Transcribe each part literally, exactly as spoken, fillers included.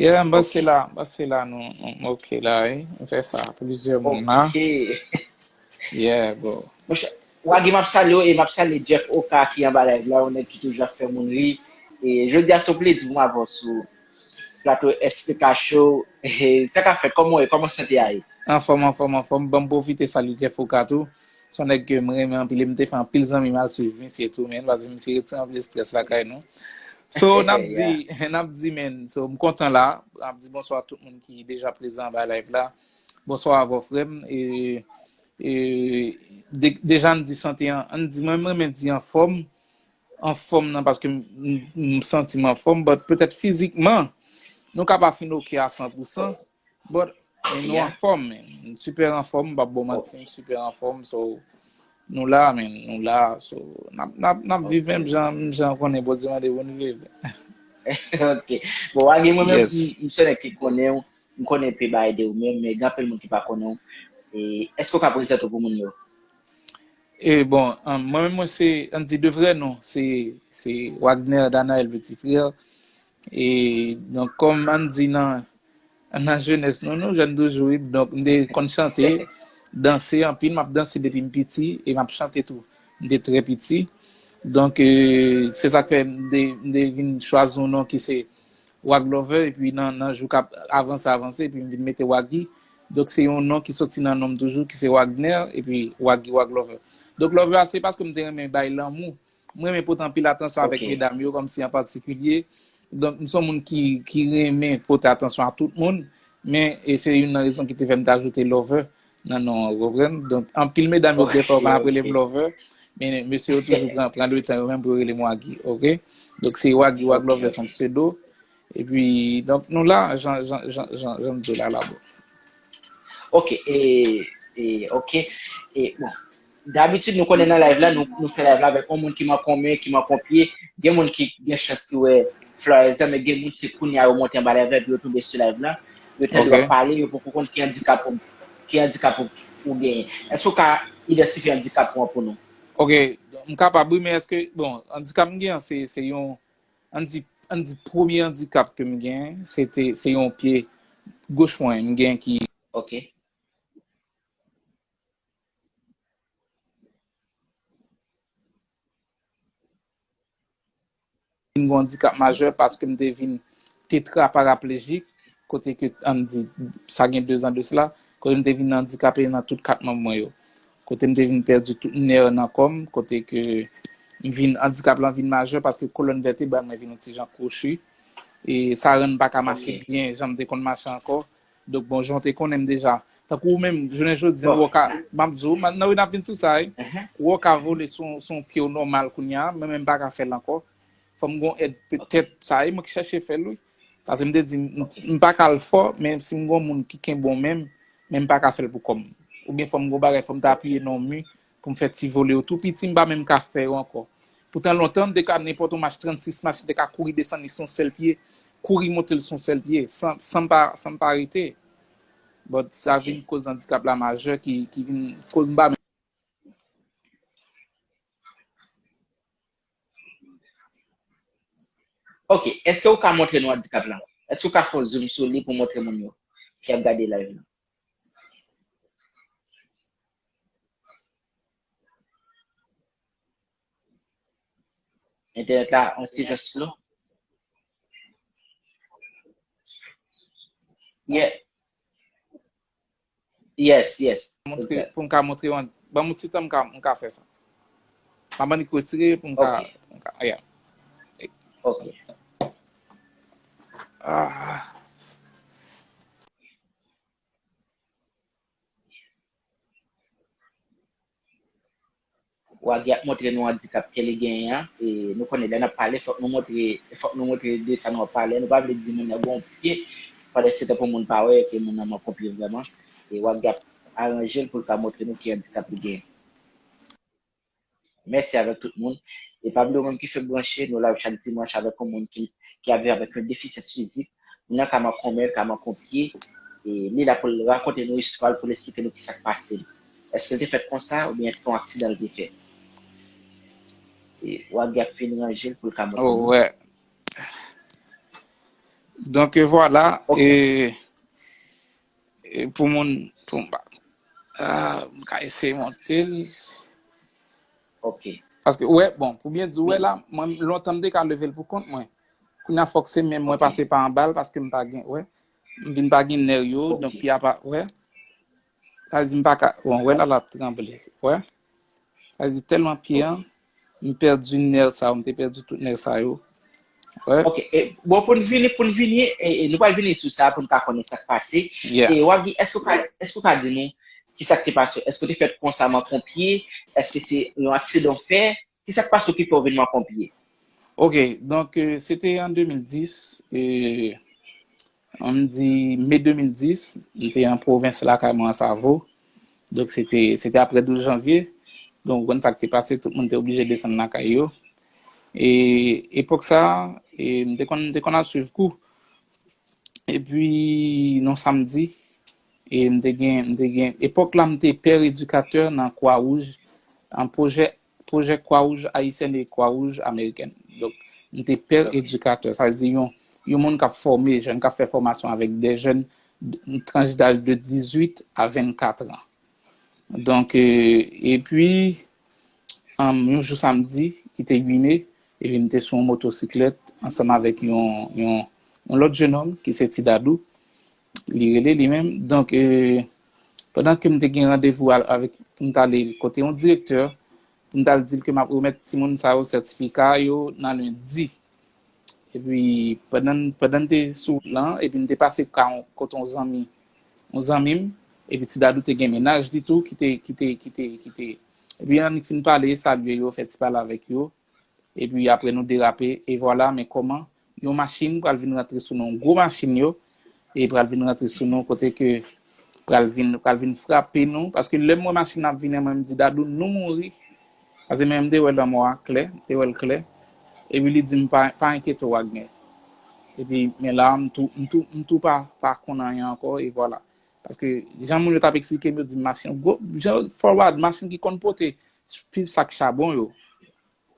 Yeah, m panse la, m panse la, nou, nou, nou ok la, wi. M fè sa, plizyè moun la. Ok. Yeah, bro. Monchè, Wagi, m ap salye w e m ap salye Jeff Oka ki anba live la, yon nèg ki toujou ap fè moun ri. E jodi a se yon plezi pou m avè w sou plato S P K Show. E sa k ap fèt, kòman w ye, kòman sante a ye? Anfòm, anfòm, anfòm. Ban m pwofite salye Jeff Oka tou. Se yon nèg ke m renmen anpil e m te fè anpil zanmi m al swiv misye tou, men. Paske misye retire anpil estrès lakay nou. So, n ap di, n ap di, men. So, m kontan la. N ap di bonswa a tout moun ki deja prezan anba live la. Bonswa avè w, frè m. E, e, de- deja, n di sante an, n di, mwen, mwen, mwen di anfòm. Anfòm nan, paske m, m, m santi m anfòm, but petèt fizikman, nou ka pa fin ok a san pou san, but men nou anfòm, men. M sipè anfòm, m p ap ba w manti, m sipè anfòm, so, nou la, men, nou la, so, n ap, n ap, n ap viv menm jan, menm jan konnen Bondye mande pou n viv. Ok. Bon, Wagi, mwen menm, Yes. m, m se nèg ki konnen w, m konnen pe bagay de ou menm, men gen anpil moun ki pa konnen w. E, èske w ka prezante w pou moun yo? E bon, um, mwen menm, mwen se, ann di de vrè non, se, se Wagner Danaël Petit Frère. E donk, kòm ann di nan, nan jenès nou, nou jèn toujou, wi. Donk, m te konn chante, danse anpil, m ap danse depi m piti, e m ap chante tou. M te trè piti. Donk, e, se sa k fè m te, m te vin chwazi yon non ki se Wag Lover, epi nan, nan jou k ap avanse, avanse, epi m vin mete Wagi. Donk, se yon non ki soti nan non m toujou, ki se Wagner, epi Wagi, Wag Lover. Donk, Lover a, se paske m te renmen bay lanmou. M renmen pote anpil atansyon avèk Ok. medam yo, kòmsi an patikilye. Donk, m se yon moun ki, ki renmen pote atansyon a tout moun, men e se youn nan rezon ki te fè m te ajoute Lover nan non an, ou konprann? Donk, anpil medam yo, dèfwa, yo pa ap rele m Lover, men mesye yo toujou pran, pran letan yo menm pou yo rele m Wagi, ok? Donk, se Wagi, Wag Lover, se yon pseudo. Epi, donk, nou la, jan, jan, jan, jan, jan m di w la, la, bon. Ok, e, e, ok. E, bon, dabitid, nou konnen nan live la, nou, nou fè live la avèk yon moun ki manke yon men, ki manke yon pye. Gen moun ki gen chans ki wè flyers la, men gen moun se kounye a yo monte anba live la, epi yo tonbe sou live la. Yo tande w ap pale, yo poko konn ki andikap ou, ki andikap ou, ou genyen. Èske w ka idantifye andikap ou an pou nou? Ok, m kapab, wi, men èske, bon, andikap m genyen, se, se yon, ann di, ann di premye andikap ke m genyen, se te, se yon pye goch mwen, m genyen ki Ok. vin gen andikap majè paske m te vin tetra paraplejik, kote ke, ann di, sa gen de zan de sela, kote m te vin andikape nan tout kat manm mwen yo. Kote m te vin pèdi tout nè nan kò m, kote ke m vin, andikap lan vin majè paske kolòn vètebral mwen vin yon ti jan kwochi. E sa rann m pa ka mache byen, jan m te konn mache ankò. Donk, bon, jan w te konnen m deja. Tankou ou menm, jounen jodi a, ou ka, m ap di w, nan wi n ap vin sou sa, wi. Ou ka vole sou, sou yon pye w nòmal kounye a, men, men m pa ka fè l ankò. Fò m gon èd petèt, sa e mwen ki chèche fè l, wi. Paske m te di, m, m pa ka l fò, men si m gon moun ki kenbe w menm, men m pa ka fè l pou kò m. Oubyen fò m gon bagay, fò m ta apiye nan yon mi pou m fè ti vole yo tou piti, m pa menm ka fè yo ankò. Poutan lontan, m te ka nenpòt yon mach, trannsis mach, m te ka kouri desann li sou yon sèl pye, kouri monte l sou yon sèl pye, san, san m pa, san m pa rete. But sa vin koz andikap la majè ki, ki vin koz m pa menm. Ok, èske ou ka montre nou andikap la? Èske ou ka fè yon zoom sou li pou montre moun yo ki ap gade live la? Entènèt la, yon ti jan slow. Yeah. Yes, yes. Montre, pou m ka montre yon, ban m yon ti tan m ka, m ka fè sa. M ap annik retire pou m ka, Ok. Pou m ka, yeah. Ok. Ah. Wagi ap montre nou andikap ke li genyen an. E nou konnen lè n ap pale, fòk nou montre, fòk nou montre de sa nou ap pale. Nou pa vle di moun nan gen yon pye, pandan se tan pou moun pa wè ke moun nan manke yon pye vrèman. E Wagi ap aranje l pou l ka montre nou ki andikap li genyen. Mèsi avèk tout moun. E pa bliye ou menm ki fèk branche, nou la chak dimanch avèk yon moun ki, ki ap viv avèk yon defisyans fizik. Moun nan ka manke yon men, ka manke yon pye. E li la pou l rakonte nou istwa l, pou l eksplike nou kisa k pase l. Èske l te fèt konsa oubyen èske yon aksidan l te fè? E Wagi ap fin ranje l pou l ka montre nou. Oh, ouais. Donk, euh, vwala, e, e pou moun, pou m pa, ah, m ka eseye monte l. Ok. Paske, wè, bon, pou byen di, wè la, mwen, lontan m te ka leve l pou kont mwen. Kounye a, fòk se men mwen pase pa anba l, paske m pa gen, wè. M vin pa gen nè yo, donk pye a pa, wè. Sa di m pa ka, bon, wè la, l ap tranble, wè. Sa di tèlman pye an, m pèdi nè sa yo, m te pèdi tout nè sa yo. Wè. Ok, e, bon, pou n vini, pou n vini, e, e, nou pral vini sou sa pou n ka konnen sa k pase. Yeah. E, Wagi, èske w ka, èske w ka di nou ki sa k te pase? Èske w te fèt konsa manke yon pye? Èske se yon aksidan w fè? Ki sa k pase w ki fè w vin manke yon pye? Ok, donk, euh, se te an de mil dis, euh, ann di me de mil dis, m te an pwovens lakay mwen Ansavo. Donk, se te, se te apre douz janvye. Donk, ou konn sa k te pase, tout moun te oblije desann lakay yo. E epòk sa, e, m te konn, m te konn al swiv kou. Epi, nan samdi, e m te gen, m te gen, epòk la, m te pè edikatè nan Kwa Wouj, an pwojè, pwojè Kwa Wouj Ayisyèn e Kwa Wouj Amerikèn. Donk, m te pè edikatè, sa vle di yon, yon moun k ap fòme jèn, k ap fè fòmasyon avèk de jèn, yon tranch daj de dizuit a vennkat an. Donk, euh, epi, um, yon jou samdi, ki te uit me, epi m te sou yon motosiklèt ansanm avèk yon, yon, yon lòt jennonm ki se Ti Dadou, li rele li menm. Donk, euh, pandan ke m te gen randevou al-, avèk, pou m t ale kote yon direktè, pou m t al di l ke m ap remèt timoun sa yo sètifika yo nan lendi. Epi, pandan, pandan m te sou wout lan, epi m te pase ka yon, kote yon zanmi, yon zanmi m, epi Ti Dadou te gen mennaj li tou ki te, ki te, ki te, ki te. Epi, annik fin pale, salye yo, fè ti pale avèk yo. Epi, apre nou derape, e vwala, men kòman yon machin pral vin rantre sou nou, yon gwo machin yo, e pral vin rantre sou nou, kote ke pral vin, pral vin frape nou. Paske lè m wè machin nan ap vini, mwen, m di, Dadou, nou mouri. Paske mwen, m te wè lanmò a klè, m te wè l klè. Epi li di m, pa, pa enkyete w, Wagner. Epi, men la, m tou, m tou, m tou pa, pa konn anyen ankò, e vwala. Paske, jan moun yo t ap eksplike m, yo di m machin, gwo, jan forward, machin ki konn pote pi sak chabon yo.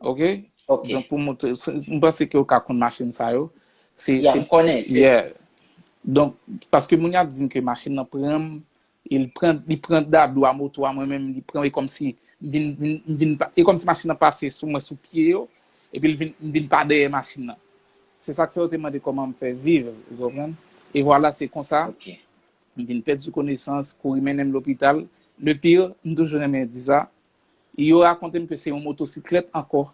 Ok? Ok. Donk, pou montre, se, m panse ke w ka konn machin sa yo. Se, Yeah, se, m konnen, se- yeah. Donk, paske moun y ap di m ke machin nan pran m, e l pran, li pran Dadou a moto a, mwen menm, li pran, e kòmsi, m vin, vin, m vin pa, e kòmsi machin nan pase sou mwen, sou pye yo, epi l vin, m vin pa dèyè machin nan. Se sa k fè yo te mande kòman m fè viv, ou konprann? E vwala, se konsa, Ok. m vin pèdi konesans, kouri mennen m lopital. Le pire, m toujou renmen di sa, yo rakonte m ke se yon motosiklèt ankò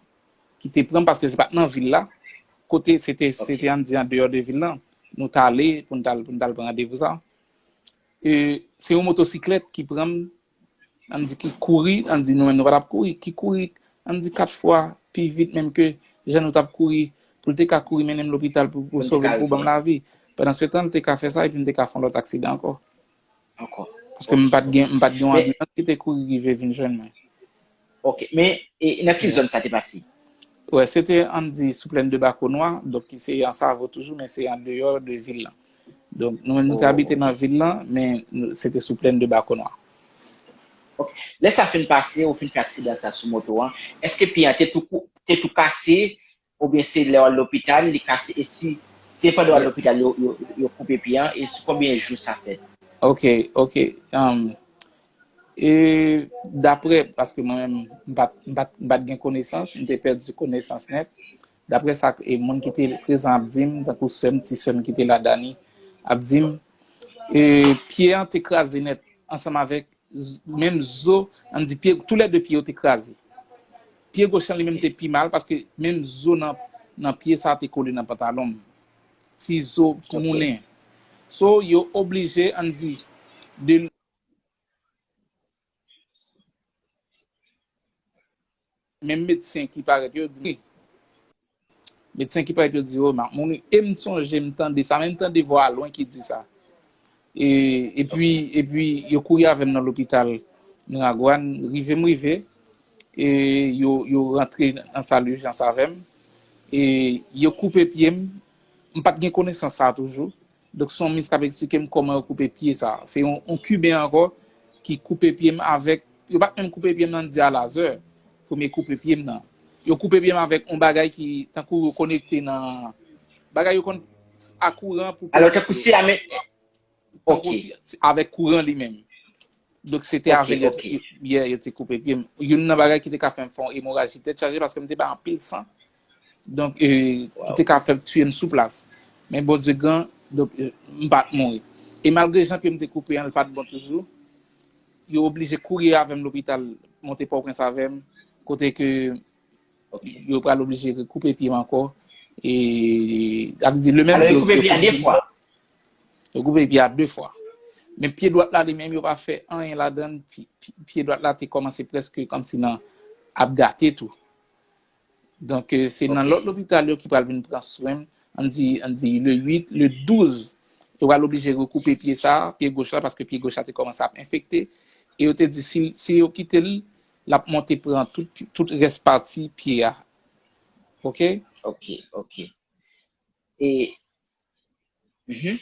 ki te pran m, paske se pa t nan vil la. Kote se te, se te, ann di, andeyò de vil lan. Nou t ale pou n t al, pou n t al pran randevou sa. E se yon motosiklèt ki pran m, ann di, ki kouri, ann di, nou menm nou pa t ap kouri, ki kouri, ann di, kat fwa pi vit menm ke jan nou t ap kouri, pou l te ka kouri mennen m lopital pou, pou sove m, pou ban m lavi. Pandan se tan, l te ka fè sa, epi m te ka fè yon lòt aksidan ankò. Ankò. Paske m pa t gen, m pa t gen yon Men- anbilans ki te kouri rive vin jwenn mwen. Ok, men e, nan ki zòn sa te pase? Wè, se te, ann di, sou plèn de Bakonwa, donk ki se Ansavo toujou, men se andeyò de vil lan. Donk, nou menm, nou te Oh, abite ok. Nan vil lan, men nou, se te sou plèn de Bakonwa. Ok. Lè sa fin pase, ou fin fè aksidan sa sou moto an, èske pye an te tou, kou- te tou kase, oubyen se lè w al lopital, li kase, e si se pandan w al lopital, yo, yo, yo koupe pye an, e sou konbyen jou sa fèt? Ok, ok. Um, e daprè, paske mwen menm, m pa t, m pa t, m pa t gen konesans, m te pèdi konesans nèt. Daprè sa e moun ki te prezan ap di m, tankou sè m, ti sè m ki te la, Dani, ap di m, e, pye an te kraze nèt ansanm avèk z- menm zo, ann di pye, toulède pye yo te kraze. Pye goch lan li menm te pi mal, paske menm zo nan, nan pye sa te kole nan pantalon m. Ti zo moulen. So, yo oblije, ann di, de menm medsen ki parèt yo di, medsen ki parèt yo di, oh, m ap mouri. E m sonje, m tande sa, men m tande vwa lwen ki di sa. E, epi, epi, yo kouri avè m nan lopital Miragwàn, rive m rive, e yo, yo rantre nan sal ijans avè m, e yo koupe pye m, m pa t gen konesans sa toujou. Donk, se yon mis k ap eksplike m kòman yo koupe pye sa. Se yon, yon Kiben ankò ki koupe pye m avèk, yo pa t menm koupe pye m nan, di a lazè, premye koupe pye m nan. Yo koupe pye m avèk yon bagay ki, tankou yo konekte nan, bagay yo konn, a kouran pou plas yo. Alò, tankou si a men... Tankou si, avèk kouran li menm. Donk, se te avè l yo, yo te koupe pye m. Youn nan bagay ki te ka fè m fè yon emoraji tèt chaje, paske m te bay anpil san. Donk, ki te ka fè m tiye m sou plas. Men Bondye gran, donk, m pa t mouri. E malgre jan pye m te koupe an, l pa t bon toujou, yo oblije kouri avè m lopital, monte Pòtoprens avè m, kote ke yo pral oblije rekoupe pye m ankò. E, sa vle di, le menm jou, yo koupe pye a de fwa. Yo koupe pye a de fwa. Men pye dwat la, li menm, yo pa fè anyen ladan l. Pye, pye, pye dwat la te kòmanse prèske kòmsi nan ap gate tou. Donk, se nan lòt lopital yo ki pral vin pran swen m. Ann di, ann di, le uit, le douz, yo pral oblije rekoupe pye sa, pye goch la, paske pye goch la te kòmanse ap enfekte. E yo te di, si, si yo kite l, l ap monte pran tout, tout rès pati pye a. Oke? Oke, oke. E, mhm.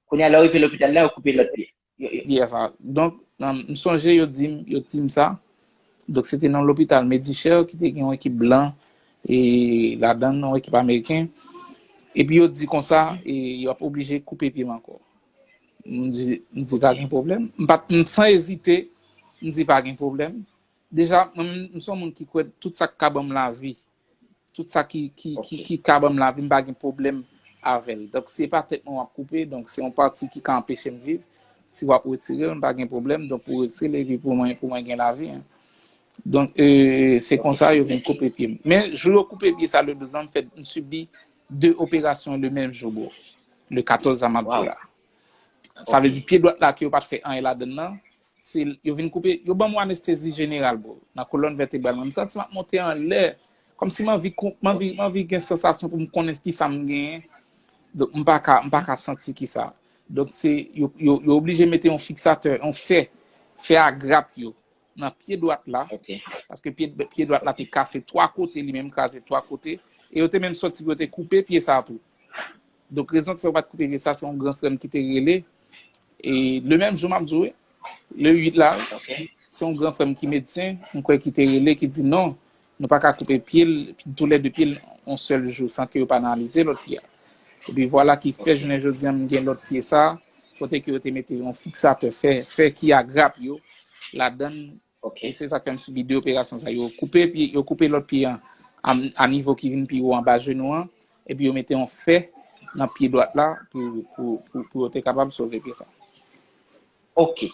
Kounye a, lè w rive lopital la, yo koupe lòt pye. Yo, yo. Yes, ah. Donk, um, m sonje yo di m, yo di m sa. Donk, se te nan lopital Medichel ki te gen yon ekip blan, e ladan l, yon ekip ameriken. Epi yo di konsa, e yo ap oblije koupe pye m ankò. M di, m di pa gen pwoblèm. M pa t, m san ezite, m di pa gen pwoblèm. Deja, mwen, m se yon moun ki kwè tout sa k ka ban m lavi. Tout sa ki, ki, ki, ki ka ban m lavi, m pa gen pwoblèm avè l. Donk, se pa tèt mwen w ap koupe, donk se yon pati ki ka anpeche m viv. Si w ap retire l, m pa gen pwoblèm. Donk, pou retire l, epi pou mwen, pou mwen gen lavi, en. Donk, e, se konsa yo vin koupe pye m. Men, jou yo koupe pye sa, le douz an, m fè, m sibi de operasyon le menm jou, bro. Le katòz an, m ap di la. Sa vle di, pye dwat la, ke yo pa t fè anyen ladan l nan, se, yo vin koupe, yo ban m yon anestezi jeneral, bro. Nan kolòn vètebral mwen, m santi m ap monte anlè. Kòmsi m anvi, m anvi, m anvi gen sansasyon pou m konnen ki sa m genyen. Donk, m pa ka, m pa ka santi ki sa. Donk, se, yo, yo, yo oblije mete yon fiksatè, yon fè, fè a grap yo nan pye dwat la. Paske pye, pye dwat la te kase twa kote, li menm kraze twa kote. E yo te menm sòti pou yo te koupe pye sa tou. Donk, rezon ki fè yo pa t koupe pye sa, se yon gran frè m ki te rele. E le menm jou, m ap di w, wi, le uit la, se yon gran frè m ki medsen, m kwè ki te rele, ki di non, nou pa ka koupe pye l, tou lè de pye l, yon sèl jou, san ke yo pa analize lòt pye a. Epi vwala ki fè jounen jodi a, m gen lòt pye sa, kote ke yo te mete yon fiksatè, fè, fè ki agrap yo, ladan l, E se sa k fè m sibi de operasyon sa yo. Koupe pye, yo koupe lòt pye an a, a nivo ki vin pi wo anba jenou an, epi yo mete yon fè nan pye dwat la pou, pou, pou, pou yo te kapab sove pye sa. Oke.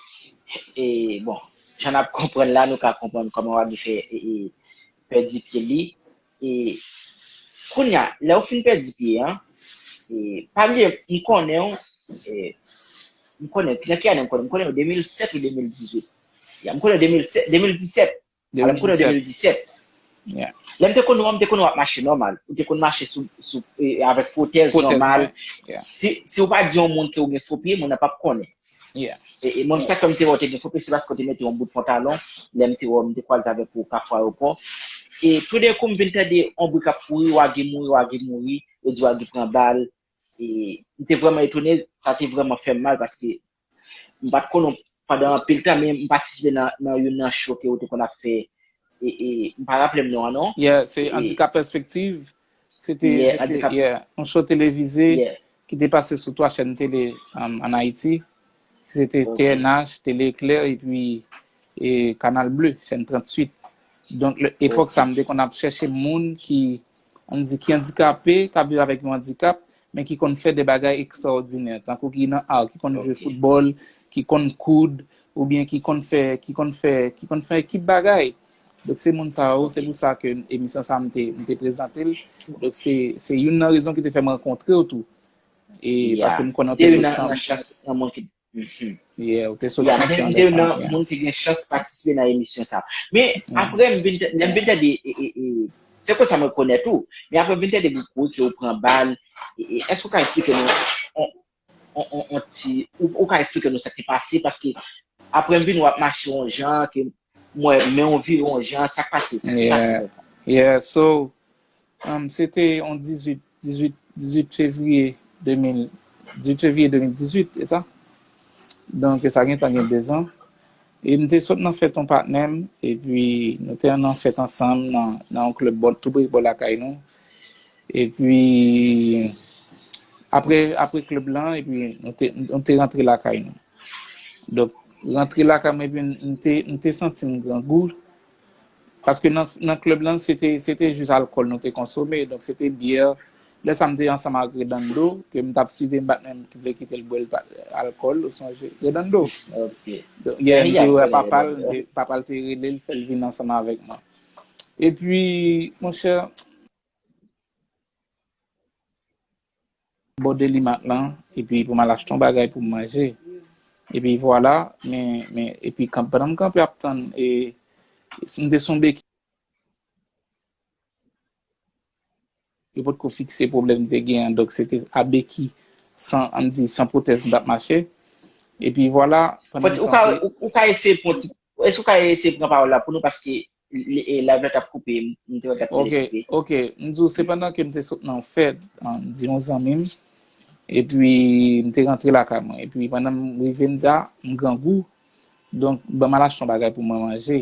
E, bon, jan n ap konprann la, nou ka konprann kòman w ap fè, e, e, pèdi pye li. E kounye a, lè w fin pèdi pye an, e, pa bliye, m konnen w, e, m konnen, nan ki ane m konnen? M konnen w de mil sèt ou de mil dizuit? Ya, m konnen w de mil sèt, de mil disèt. Alò, m konnen w de mil disèt. Lè m te konn ou an, m te konn w ap mache nòmal. Ou te konn mache sou, sou, e, avèk pwotèz nòmal. Si, si w pa di yon moun ke w gen fo pye, moun nan p ap konnen. E, e mwen, sa k fè m te wè w te gen fo pye, se paske w te mete yon bout pantalon. Lè m te wè w, m te kwaze avèk ou Kafou Ayewopò. E toudenkou, m vin tande yon bri k ap kouri, Wagi mouri, Wagi mouri. Yo di Wagi pran bal. E m te vrèman etone, sa te vrèman fè m mal, paske m pa t konnen w pandan anpil tan, men m patisipe nan, nan youn nan show ke w te konn ap fè. E, e m pa raple m non an, non. Yeah, se Andikap Pèspektiv. Se te, se te, yeah, yon show televize ki te pase sou twa chèn tele, um, ann Ayiti. Se te T N H, Tele Eklè, epi, e, Kanal Ble, chèn tranntuit. Donk, epòk sa, m te konn ap chèche moun ki, ann di, ki andikape, k ap viv avèk yon andikap, men ki konn fè de bagay ekstraòdinè, tankou ki nan ar, ki konn jwe foutbòl, ki konn koud, oubyen ki konn fè, ki konn fè, ki konn fè ekip bagay. Donk, se moun sa yo, se pou sa ke emisyon sa, m te, m te prezante l. Donk, se, se youn nan rezon ki te fè m rankontre w tou. E paske m konnen w te sot nan, nan chans nan moun ki Yeah, ou te sot chanpyon de sa. M te nan moun ki gen chans patisipe nan emisyon sa. Men apre, m vin, lè m vin tande, e, e, e, se konsa mwen konèt ou. Men apre, m vin tande ou kouri ke ou pran bal. E, e, èske ou ka eksplike nou on, on, on, on ti, ou, ou ka eksplike nou sa ki pase? Paske apre, m vin wè w ap mache yon jan, ke m wè men w vire yon jan, sa k pase? Sa k pase konsa? Yeah, so, Um, se te yon dizuit, dizuit, dizuit fevriye de mil, dizuit fevriye de mil dizuit, e sa? Donk, sa gen tan gen dezan. E m te sot nan fèt yon patnè m, epi nou te nan fèt ansanm nan, nan yon klèb bò, tou pre bò lakay nou. Epi, Apre, apre klèb lan, epi nou te, nou te rantre lakay nou. Donk, rantre lakay mwen, epi m te, m te santi m grangou. Paske nan, nan klèb lan, se te, se te jis alkòl nou te konsome. Donk, se te byè. Lè sa, m te ansanm ak Redando, ke m t ap swive, m pa t menm vle kite l bwè l pa, alkòl, ou sonje. Redando. Ok. Donk, yeah, m te wè papa l, m te, papa l te rele l, fè l vin ansanm avèk mwen. Epi, monchè, bò Delimat lan, epi pou m al achte yon bagay pou m manje. Epi vwala, men, men, epi kanp, pandan m kanpe ap tann, e, m te sonbe ki yo potko fikse pwoblèm m te gen an, donk se te a beki, san, ann di, san pwotèz m t ap mache. Epi vwala, pandan m kanpe. Ou ka eseye pran ti, èske ou ka eseye pran pawòl la pou nou, paske live la t ap koupe, m te wè l t ap koupe. Ok, m di w, se pandan ke m te sot nan yon fèt, ann di yon zanmi m, epi m te rantre lakay mwen, epi pandan m rive, m di, a, m grangou, donk, ban m al achte yon bagay pou mwen manje.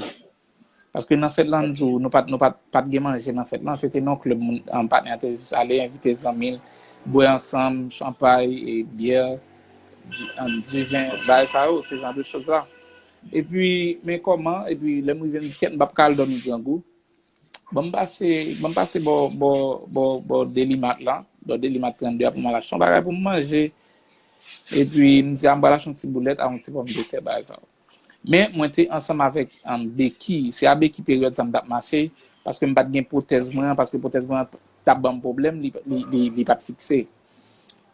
Paske nan fèt lan, m di w, nou pa t, nou pa t, pa t gen manje nan fèt lan, se te nan klèb, moun, patnè a te jis ale, envite zanmi l, bwè ansanm, chanpay, e byè, diven, bagay sa yo, se jan de choz la. Epi, men kòman, epi lè m rive, m di kèt, m p ap ka al dòmi grangou. Ban m pase, ban m pase bò, bò, bò, bò Delimat la, bò Delimat trannde a pou m al achte yon bagay pou m manje. Epi, m di, a, m pral achte yon ti boulèt ak yon ti pòmdetè, bagay sa yo. Men, mwen te ansanm avèk, um, Becky. Se a Becky peryòd sa m t ap mache, paske m pa t gen pwotèz mwen an, paske pwotèz mwen an t ap ban m pwoblèm, li, li, li, li pa t fikse.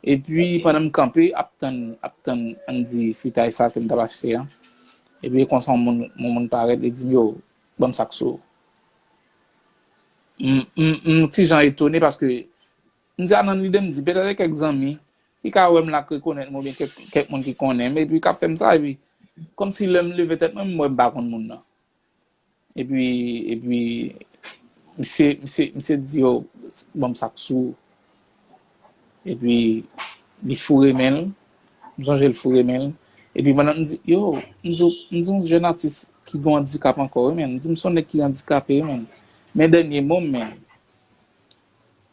Epi, pandan m kanpe, ap tann, ap tann, ann di, fritay sa ke m t ap achte an. Epi, konsa, yon moun, yon moun parèt, li di m, yo, ban m sa k sou ou. M, m, m ti jan etone paske m di a nan lide m di, petèt e kèk zanmi ki ka wè m la k rekonèt m oubyen kèk, kèk moun ki konnen m epi k ap fè m sa, epi kòmsi lè m leve tèt mwen, m wè m pa konn moun nan. Epi, epi, misye, misye, misye di, yo, ban m sa k sou ou. Epi, li foure men l. M sonje l foure men l. Epi, pandan m di, yo, m di, m di yon jèn atis ki gen yon andikap ankò, wi, men. M di, m se yon nèg ki andikape, wi, men. Men dènye mo m, men.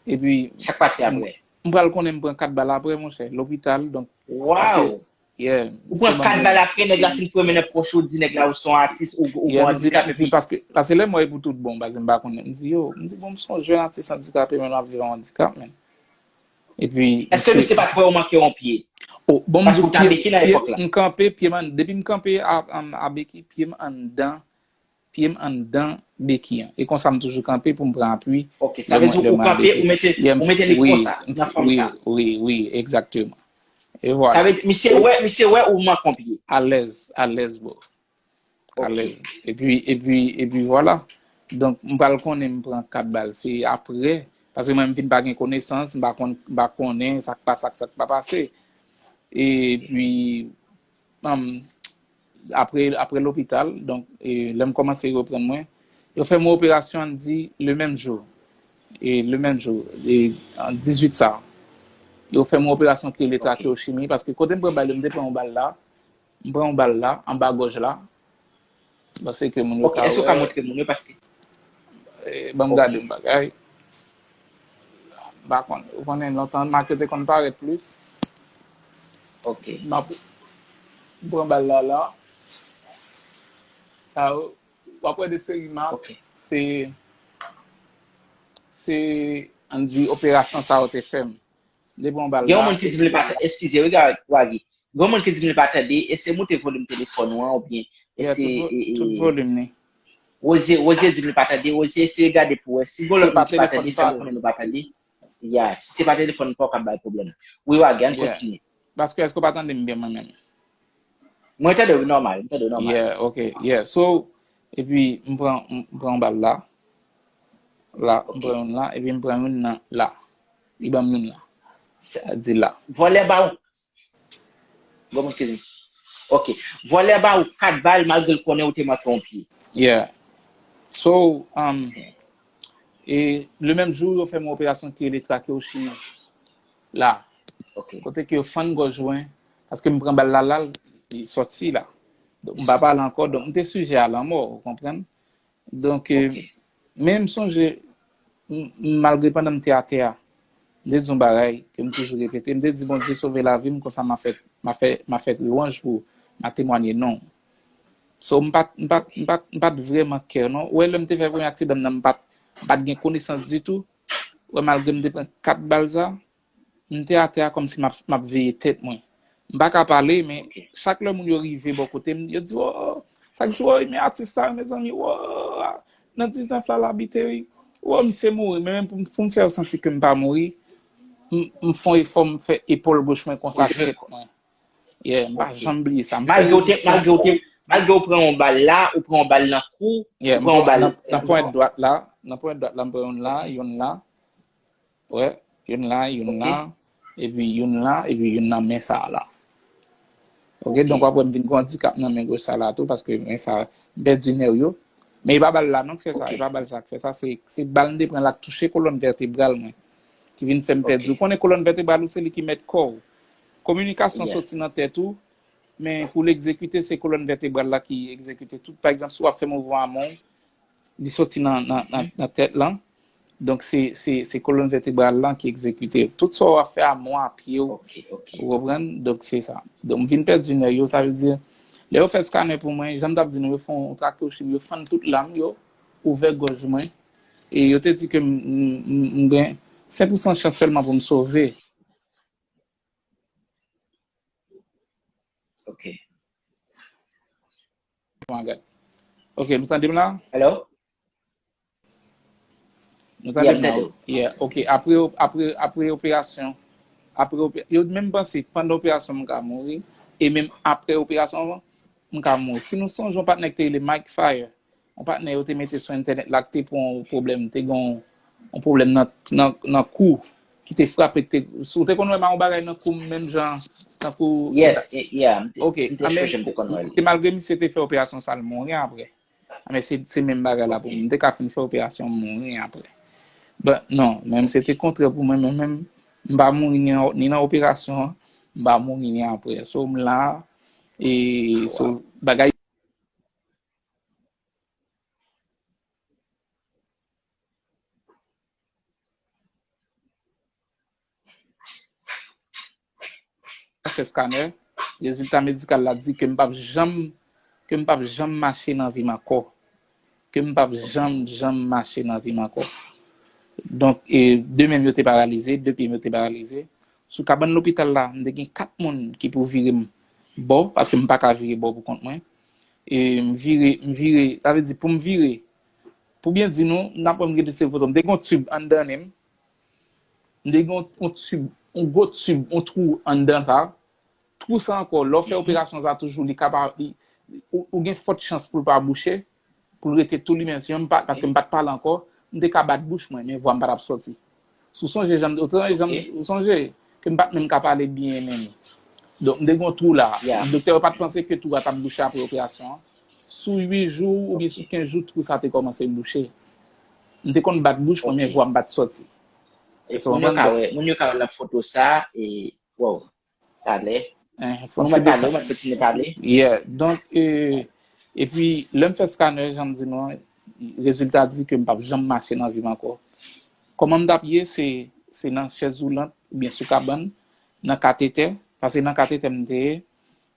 Epi, Sa k pase apre? M pral konnen m pran kat bal apre, monchè. Lopital, donk, paske, Waw! Yeah, Ou pran kat bal apre, nèg la fin foure men nan pòch ou, di nèg la ou se yon atis, ou, ou gen yon andikap, epi paske, paske lè m wè pou tout bon, baz m pa konnen. M di, yo, m di, bon, m se yon jèn atis andikape, men m ap viv ak yon andikap, men. Epi, Èske misye pa t wè ou manke yon pye? Oh, bon, m di Paske ou t a beki nan epòk la. M kanpe, pye m an, depi m kanpe a, a, a beki, pye m anndan, pye m anndan beki an. E konsa m toujou kanpe pou m pran apui. Ok, sa vle di ou kanpe, ou mete, ou mete li konsa, nan fòm sa. Wi, wi, egzakteman. E vwala. Sa vle di, misye wè, misye wè ou manke yon pye. Alèz, alèz, bro. Alèz. Epi, epi, epi vwala. Donk, m pral konnen m pran kat bal. Se apre, paske mwen, m vin pa gen konesans, m pa konn, m pa konnen sa k pase ak sa k pa pase. Epi, um, apre, apre lopital, donk, e, lè m kòmanse reprann mwen, yo fè mwen operasyon, ann di, le menm jou. E, le menm jou, e, an dizuit sa. Yo fè mwen operasyon ki rele trakeochimi, paske kote m pran bal yo, m te pran yon bal la, m pran yon bal la, anba gòj la. Paske moun yo ka wè. Ok, èske ou ka montre moun yo, paske. Eh, ban m gade yon bagay. M pa konn, ou konnen lontan, mak yo te konn parèt plis. Ok. M ap pran bal la, la. Sa yo, w ap wè de seri mak. Ok. Se, se, ann di, operasyon sa yo te fè m. M te pran bal la. Gen yon moun ki di m li pa, eskize, wi, Wagi. Gen moun ki di m li pa tande, eseye moute volim telefòn ou an, oubyen eseye. Tout volim li. Rosie, Rosie di m li pa tande, Rosie eseye gade pou wè. Si gen lòt moun ki pa tande, fè m konnen nou pa tande. Ya, si se pa telefòn pa w k ap bay pwoblèm. Wi, Wagi, ann kontinye. Paske èske w pa tande m byen mwen menm? Mwen tande w nòmal, mwen tande w nòmal. Yeah, ok, yeah. So, epi m pran, m pran yon bal la. La, m pran youn la, epi m pran youn nan la. Li ban m youn la. Sa di la. Vòlè ba ou. Bon, eskize m. Ok. Vòlè ba ou kat bal malgre l konnen ou te manke yon pye. Yeah. So, um, e le menm jou, yo fè m yon operasyon ki rele trakeochimi. La. Ok. Kote ke yo fann gòj mwen, paske m pran bal la, la, li sòti la. Donk, m pa pale ankò. Donk, m te sijè a lanmò, ou konprann? Donk, e, men m sonje, m, m, malgre pandan m te atè a, M te di yon bagay ke m toujou repete. M te di Bondye sove lavi m, konsa m a fè, m a fè, m a fè lwanj pou m, m a temwanye non w. So, m pa t, m pa t, m pa t, m pa t vrèman kè, non. Ou wè, lè m te fè premye aksidan m nan, m pa t, m pa t gen konesans ditou. Ou wè, malgre m te pran kat bal sa, m te atè a kòmsi m ap, m ap veye tèt mwen. M pa ka pale, men chak lè moun yo rive bò kote m, yo di, "Oh, sa k di, oh, men atis la, mezanmi, oh, nan diznèf la, l abite, wi. Oh, misye mouri." Men menm pou, pou m fè yo santi ke m pa mouri, m, m fè yon efò, m fè epòl goch mwen konsa ak tèt mwen. Yeah, m pa janm bliye sa. M fè rezistans. Malgre w te, malgre w te, malgre w pran yon bal la, ou pran yon bal nan kou, yeah, ou pran yon bal nan, nan ponyèt dwat la, nan ponyèt dwat la, m pran youn la, youn la. Wè, youn la, youn la, epi youn la, epi youn nan men sa a la. Ok, donk w ap wè m vin gen yon andikap nan men goch sa la tou, paske men sa, m pèdi nèw yo. Men e pa bal la non k fè sa, e pa bal sa k fè sa, se, se bal m te pran la k touche kolòn vètebral mwen, ki vin fè m pèdi. Ou konnen kolòn vètebral ou se li ki mèt kò w. Kominikasyon soti nan tèt ou, men pou l egzekite, se kolòn vètebral la ki egzekite tout. Pa egzanp, si w ap fè mouvman a men w, li soti nan, nan, nan, nan tèt lan. Donk, se, se, se kolòn vètebral lan ki egzekite. Tout sa w ap fè a men w, a pye w, ou konprann? Donk, se sa. Donk, m vin pèdi nèv yo, sa vle di, lè yo fè skanè pou mwen, jan m t ap di nou, yo fè yon trakeochim, yo fann tout lam yo, ouvè gòj mwen. E yo te di ke m, m, m, m gen senk pousan chans sèlman pou m sove. Ok. Bon, gad. Ok, nou tande m la? Hello? Nou tande m la? Yeah, ok. Apre, apre, apre operasyon, apre opè-, yo menm panse pandan operasyon m ka mouri, e menm apre operasyon an, m ka mouri. Si nou sonje yon patnè ki te rele Mike Fire, yon patnè yo te mete sou entènèt la ki te pran yon pwoblèm, te gen yon, yon pwoblèm nan, nan, nan kou, ki te frape, te, si w te konn wè m a yon bagay nan kou m, menm jan, tankou. Yes, yeah, m te, ok, m te chèche, m te konn wè li. Se malgre misye te fè operasyon sa, l mouri apre. Men se, se menm bagay la pou mwen. M te ka fin fè operasyon, m mouri apre. But non, menm se te kontrè pou mwen, men menm, m pa mouri ni, ni nan operasyon an, m pa mouri ni apre. So, m la, e, so, bagay fè skanè, rezilta medikal la di ke m p ap janm, ke m p ap janm mache nan vi m ankò. Ke m p ap janm, janm mache nan vi m ankò. Donk, e, de men m yo te paralize, de pye m yo te paralize. Sou kabann lopital la, m te gen kat moun ki pou vire m bò, paske m pa ka vire bò pou kont mwen. E m vire, m vire, sa vle di pou m vire, pou byen di nou, n ap wè m rete se foto, m te gen yon tib anndan nen m. M te gen yon, yon tib, yon gwo tib, yon twou anndan sa. Twou sa ankò, lè w fè operasyon sa toujou, li ka pa, li, ou, ou gen fòt chans pou l pa bouche, pou l rete tou limen. Si m pa, paske m pa t pale ankò, m te ka bat bouch mwen, men vwa m pa t ap sòti. Si w sonje jan m, ou sonje jan m, ou sonje ke m pa t menm ka pale byen menm. Donk, m te gen yon twou la. Doktè yo pa t panse ke twou a t ap bouche apre operasyon an. Sou uit jou oubyen sou kenz jou, twou sa te kòmanse bouche. M te konn bat bouch mwen, men vwa m pa t sòti. Èske w konprann? Moun yo ka wè nan foto sa, e, wow, talè. Ou mèt pale, ou mèt kontinye pale. Yeah, donk, e, epi, lè m fè skanè, jan m di nou an, rezilta di ke m p ap janm mache nan vi m ankò. Kòman m t ap ye, se, se nan chèz woulant oubyen sou kabann, nan katetè, paske nan katetè m te ye,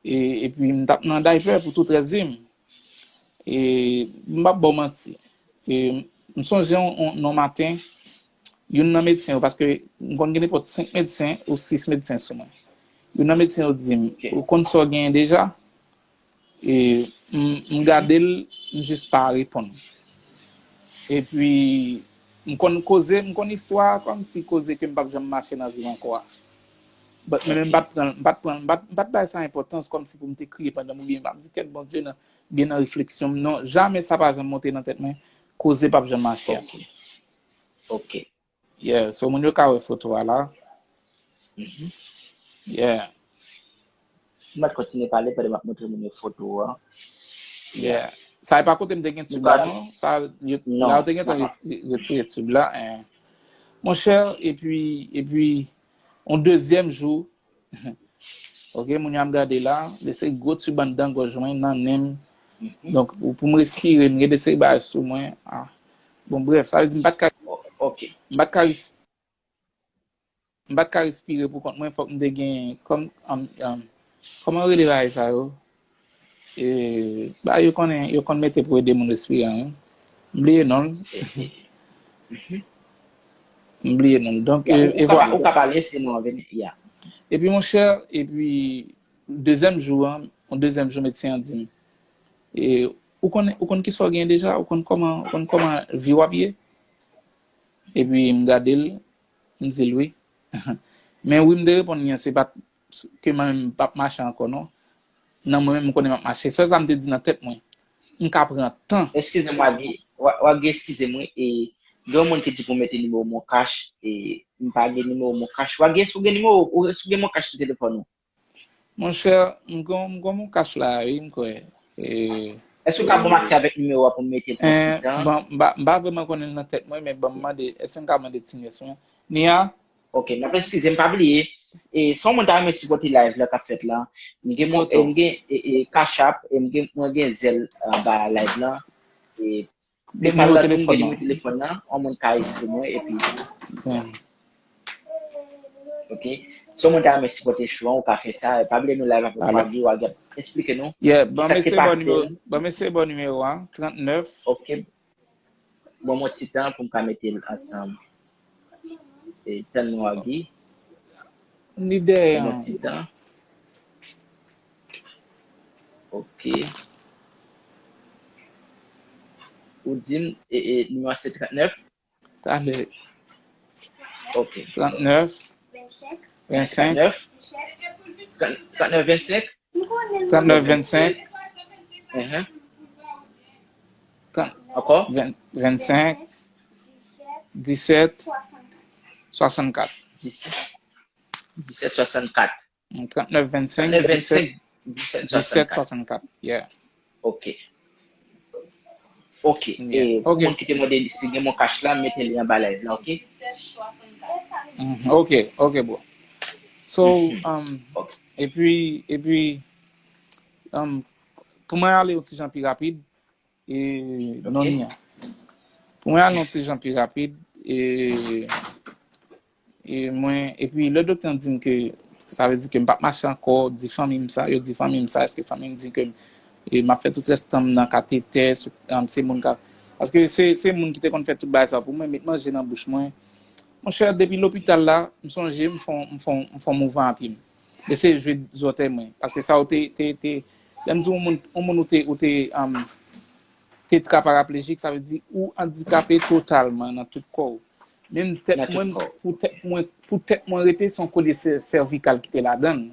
e, epi m t ap nan daypè pou tout rès vi m. E, m p ap ba w manti. E, m sonje yon, yon, yon maten, youn nan medsen yo, paske m konn gen nenpòt senk medsen ou sis medsen sou mwen. Youn nan medsen yo di m, ou konn sa w genyen deja? E m, m gade l, m jis pa reponn. Epi, m konn koze, m konn istwa a kòmsi koze ke m p ap janm mache nan vi m ankò a. But, men, men m pa t pran, m pa t pran, m pa t, m pa t bay sa enpòtans kòmsi pou m te kriye pandan m oubyen m ap di kèt Bondye nan, byen nan refleksyon m. Non, jamè sa pa janm monte nan tèt mwen, koze p ap janm mache a. Ok. Yeah, so moun yo ka wè foto a la. Yeah. M ap kontinye pale pandan m ap montre moun yo foto a. Yeah. Sa e pa kote m te gen tib la, non. Sa, yo, la yo te gentan re-, re-, retire tib la. Monchè, epi, epi, yon dezyèm jou, ok, moun yo ap gade la, de seri gwo tib anndan gòj mwen, nan nen m. Donk, pou, pou m respire, m gen de seri bagay sou mwen. Ah. Bon, brèf, sa vle di m pa t ka, m pa t ka res-, m pa t ka respire pou kont mwen, fòk m te gen, kòm, um, um, kòman yo rele bagay sa yo? E, ba, yo konnen, yo konn mete pou ede moun respire an, wi. M bliye non l. M bliye non l. Donk, e, e vwala. Ou ka pale, se non an vini, ya. Epi, monchè, epi, dezyèm jou an, yon dezyèm jou, medsen an di m, e, ou konn, ou konn kisa w gen deja? Ou konn kòman, ou konn kòman vi w ap ye? Epi, m gade l, m di l wi. Men wi, m te reponn li an, se pa t ke mwen menm m p ap mache ankò non. Nan mwen menm, m konnen m ap mache. Sèl sa m te di nan tèt mwen, m ka pran tan. Eskize m, Wagi. Wa- Wagi, eskize m, wi. E, gen yon moun ki di pou mete nimewo Mon Cash, e, m pa gen nimewo Mon Cash. Wagi, èske w gen nimewo, ou, èske w gen Mon Cash sou telefòn ou? Monchè, m gen, m gen Mon Cash la, wi, m kwè. E, Èske w ka ban m aksè avèk nimewo a pou m mete l pou ti tan? Bon, m pa, m pa vrèman konnen l nan tèt mwen, men ban m mande, èske m ka mande ti nès mwen? Nia? Ok, n ap eskize, m pa bliye. E, si yon moun ta renmen sipòte live la k ap fèt la, m gen, mon, e, m gen e, e, Cash App, e m gen, mwen gen Zelle anba live la. E, depi m pale la, tou m gen nimewo telefòn nan, yon moun ka ekri mwen, epi. Ok. Si yon moun ta renmen sipòte show an, ou ka fè sa. Pa bliye nou live avèk Wagi, Wagi ap esplike nou kisa k te pase. Ban m eseye ba w nimewo a, trannèf. Ok. Ban m yon ti tan pou m ka mete l ansanm. E, tann mwen, Wagi. Li dèyè. Ban m yon ti tan. Ok. Ou di m, e, e, nimewo a se trannèf? Talè. Ok. Trannèf. Vennsenk. Trannèf. Trannèf, vennsenk. Trannèf, vennsenk. Ankò? Vennsenk. Disèt. Swasannkat. Disèt. Disèt swasannkat. Trannèf vennsenk, disèt swasannkat. Yeah. Ok. Ok. E pou moun ki te mande si gen Mon Cash la, mete li anba live la, ok? Ok, ok, bro. So, um, epi, epi, um, pou mwen ale yon ti jan pi rapid, e, non, Nia. Pou mwen al yon ti jan pi rapid, e, e mwen, epi lè doktè an di m ke, sa vle di ke m p ap mache ankò, di fanmi m sa, yo di fanmi m sa, èske fanmi m di ke, e, m ap fè tout rès tan m nan katetè, sou, um, se moun ka, paske se, se moun ki te konn fè tout bagay sa pou mwen, met manje nan bouch mwen. Monchè, depi lopital la, m sonje m fè, m fè, m fè mouvman a pye m. Eseye jwe zòtèy mwen. Paske sa yo te, te, te, lè m di yon moun, yon moun ou te, ou te, um, tetra paraplejik, sa vle di ou andikape totalman nan tout kò w. Menm tèt mwen, pou tèt mwen, pou tèt mwen rete, se yon kolye sè- sèvikal ki te ladan l.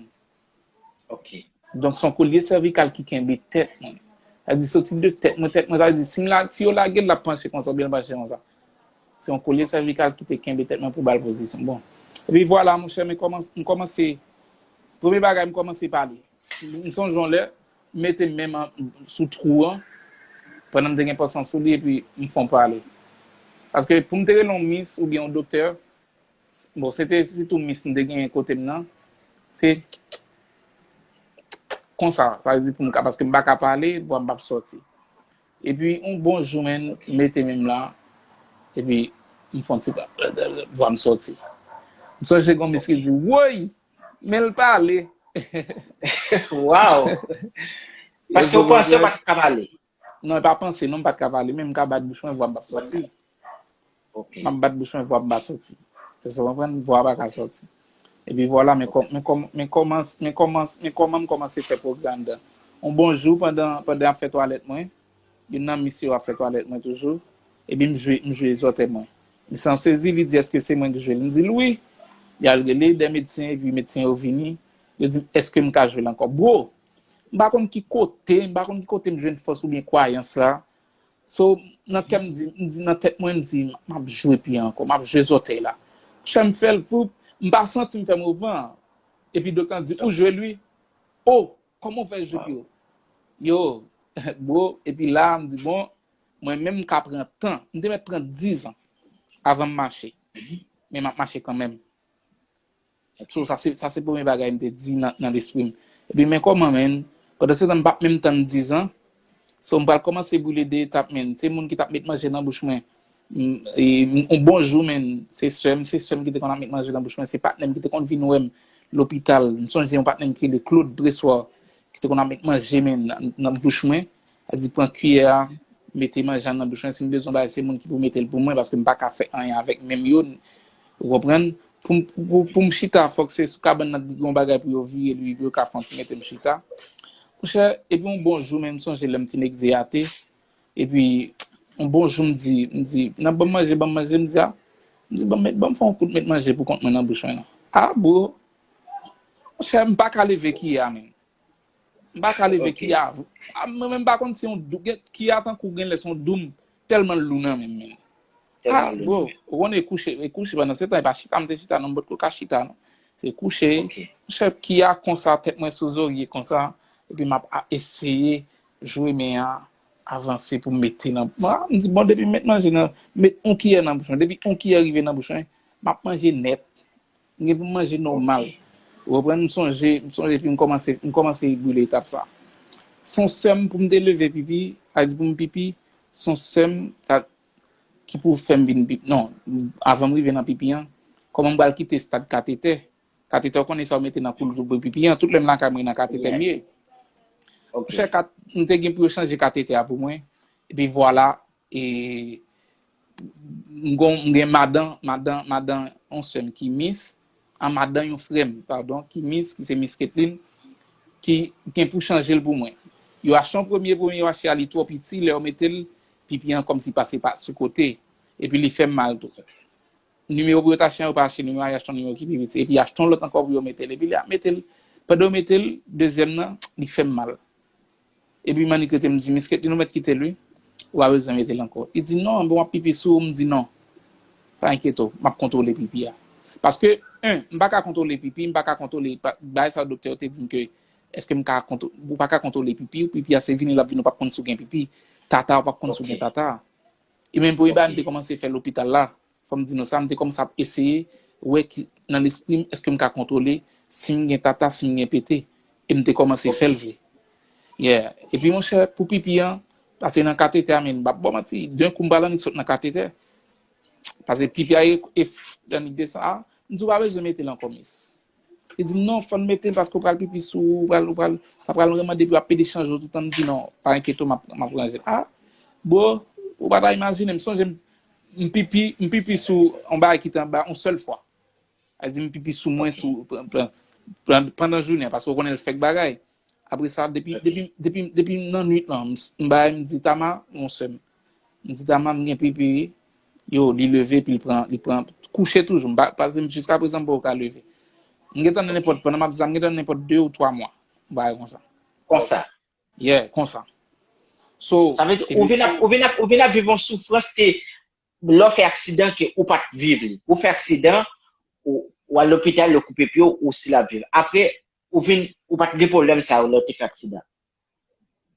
Ok. Donk, se yon kolye sèvikal ki kenbe tèt mwen. Sa vle di, soti de tèt mwen, tèt mwen, sa vle di, si m la, si yo lage l, l ap panche konsa, oubyen l panche konsa. Se yon kolye sèvikal ki te kenbe tèt mwen pou ba l pozisyon. Bon. Epi vwala, monchè, m kòmanse, m kòmanse, premye bagay, m kòmanse pale. M sonje yon lè, m mete men m an- sou twou an, pandan m te gen pansman sou li, epi m fè yon pale. Paske pou m te rele yon mis oubyen yon doktè, bon, se te sitou mis m te genyen kote m nan, se konsa, sa vle di pou m ka, paske m pa ka pale, vwa m p ap sòti. Epi, yon bon jou, menn, m mete men m la, epi m fè yon ti, vwa m sòti. M sonje gon mis ki di, woy! Men l pale. Waw! Paske w panse w pa t ka pale. Non, e pa panse, non, m pa t ka pale, men m ka bat bouch mwen, vwa m p ap sòti. Ok. M ap bat bouch mwen, vwa m pa sòti. Èske w konprann? Vwa pa ka sòti. Epi vwala, men kò- men kòm- men kòmans- men kòmans- men kòman m kòmanse fè pwogrè anndan. Yon bon jou, pandan, pandan y ap fè twalèt mwen, youn nan mis yo ap fè twalèt mwen toujou, epi m jwe, m jwe zòtèy mwen. Misye an sezi, li di, èske se mwen ki jwe l? M di l wi. Y al rele de medsen, epi medsen yo vini. Yo di m, èske m ka jwe l ankò? Bro, m pa konn ki kote, m pa konn ki kote m jwenn fòs oubyen kwayans la. So, nan kè m di, m di, nan tèt mwen, m di, m ap jwe pye ankò, m ap jwe zòtèy la. Chè m fè l, voup, m pa santi m fè mouvman an. Epi doktè an di, ou jwe l wi. Oh, kòman w fè jwe pye w? Yo, bro, epi la, m di, bon, mwen menm m ka pran tan. M te mèt pran diz an avan m mache. Men m ap mache kanmenm. So, sa se, sa se premye bagay m te di nan, nan lespri m. Epi men kòman, menn, pandan se tan m p ap menm tann diz an, so m pral kòmanse brile de etap, menn. Se moun ki t ap met manje nan bouch mwen, M- e, m- yon bon jou, men, se sè m, se sè m ki te konn ap met manje nan bouch mwen, se patnè m ki te konn vin wè m lopital. M sonje yon patnè m ki rele Claude Pressoir, ki te konn ap met manje, men, nan, nan bouch mwen. Li di, pran kiyè a, mete manje a nan bouch mwen. Si m bezwen bagay, se moun ki pou mete l pou mwen, paske m pa ka fè anyen avèk men m yo. Ou konprann? Pou m, pou, pou m chita, fòk se sou kabann nan gen yon bagay pou yo vire li, pou yo ka fè yon ti mete m chita. Monchè, epi yon bon jou, men, m sonje lè m fin egzeyate. Epi, yon bon jou, m di, m di, "Nan ban m manje, ban m manje," m di, a. M di, "Ban m met, ban m fè yon kout met manje pou kont mwen nan bouch mwen, non." A, bro. Monchè, m pa ka leve kiyè a, menm. M pa ka leve Ok. kiyè a. A, mwen menm, m pa konn si yon dou-, gen- kiyè a tankou gen lè se yon doum, tèlman l lou nan men m, menm. A, Tèlman l lou. bro, ou konnen e kouche, e kouche pandan se tan, e pa chita, m te chita, non, m potko ka chita, non. Se kouche. Ok. Monchè, kiyè a konsa, tèt mwen sou zorye konsa, epi m ap a- eseye jwe men an, avanse pou m mete nan. Mwen, m di, bon, depi m met manje nan, met yon kiyè nan bouch mwen, depi yon kiyè rive nan bouch mwen, m ap manje nèt. M gen pou m manje nòmal. Ou konprann? M sonje, m sonje, epi m kòmanse, m kòmanse brile etap sa. Se yon sè m pou m te leve pipi, a di pou m pipi, se yon sè m, sa, ki pou fè m vin pipi. Non, avan m rive nan pipi an, kòman m pral kite stad katetè? Katetè, ou konnen sa yo mete nan kou pou pipi an, tout lè m lakay mwen nan katetè m ye. Ok. Monchè, kat- m te gen pou yo chanje katetè a pou mwen, epi vwala, e m gon- m gen madan, madan, madan yon sè m ki mis, a madan yon frè m, padon, ki mis, ki se mis Ketlin, ki gen pou chanje l pou mwen. Yo achte yon premye, premye yo achte a, li twò piti, lè yo mete l, pipi an kòmsi pase pa sou kote, epi li fè m mal tou. Nimewo pou yo t achte an, yo pa achte nimewo a, yo achte yon nimewo ki pi piti. Epi yo achte yon lòt ankò pou yo mete l. Epi lè y ap mete l, pandan yo mete l, dezyèm nan, li fè m mal. Epi m annik rete, m di, "Miss Ketlin, ou mèt kite l, wi. Ou pa bezwen mete l ankò." Li di, "Non, bon, w ap pipi sou ou." M di, "Non. Pa enkyete w, m ap kontwole pipi a." Paske, en, m pa ka kontwole pipi, m pa ka kontwole pa- bagay sa yo doktè yo te di m ke, èske m ka kontwo- ou pa ka kontwole pipi w, pipi a se vini, l ap vini, ou p ap konn si w gen pipi, tata, ou p ap konn si w gen Ok. tata. E menm premye bagay m te Ok. kòmanse fè lopital la, fò m di nou sa, m te kòmanse ap eseye wè ki, nan lespri m, èske m ka kontwole si m gen tata, si m gen pete. E m te kòmanse Ok. fè l vre. Yeah. Epi, monchè, pou pipi an, pase nan katetè a, men, m p ap ba w manti, d'un coup, m pral annik sot nan katetè. Pase pipi a e, e f- annik desann. A, m di, "Ou pa bezwen mete l ankò, miss." Li di m, "Non, fò n mete l paske w pral pipi sou ou, ou pral, ou pral, sa pral mande pou y ap pede chanje w toutan." M di, "Non, pa enkyete w, m ap, m ap ranje l." A, bro, ou pa ta imajine, m sonje m, m pipi, m pipi sou yon bagay ki te anba yon sèl fwa. Sa di m pipi sou mwen Ok. sou, pran- pran- pran- pandan jounen an, paske w konnen l fèk bagay. Apre sa, depi, Ok. depi, depi, depi nan nwit lan, m, m bay, m di Tama, yon sè m. M di Tama, m gen pipi, wi. Yo, li leve, epi li pran, li pran, kouche toujou. M pa, pa, jiska prezan, m poko ka leve. M gentan nan nenpòt, pandan m ap di sa, m gentan nan nenpòt de ou twa mwa. M bagay konsa. Konsa. Yeah, konsa. So, Sa vle di, epi ou vin ap, ou vin ap, ou vin ap viv yon soufrans ke lè w fè aksidan ke ou pa t viv li. Ou fè aksidan, ou, ou al lopital, yo koupe pye w, ou still ap viv. Apre, ou vin, ou pa t gen pwoblèm sa yo lè w te fè aksidan.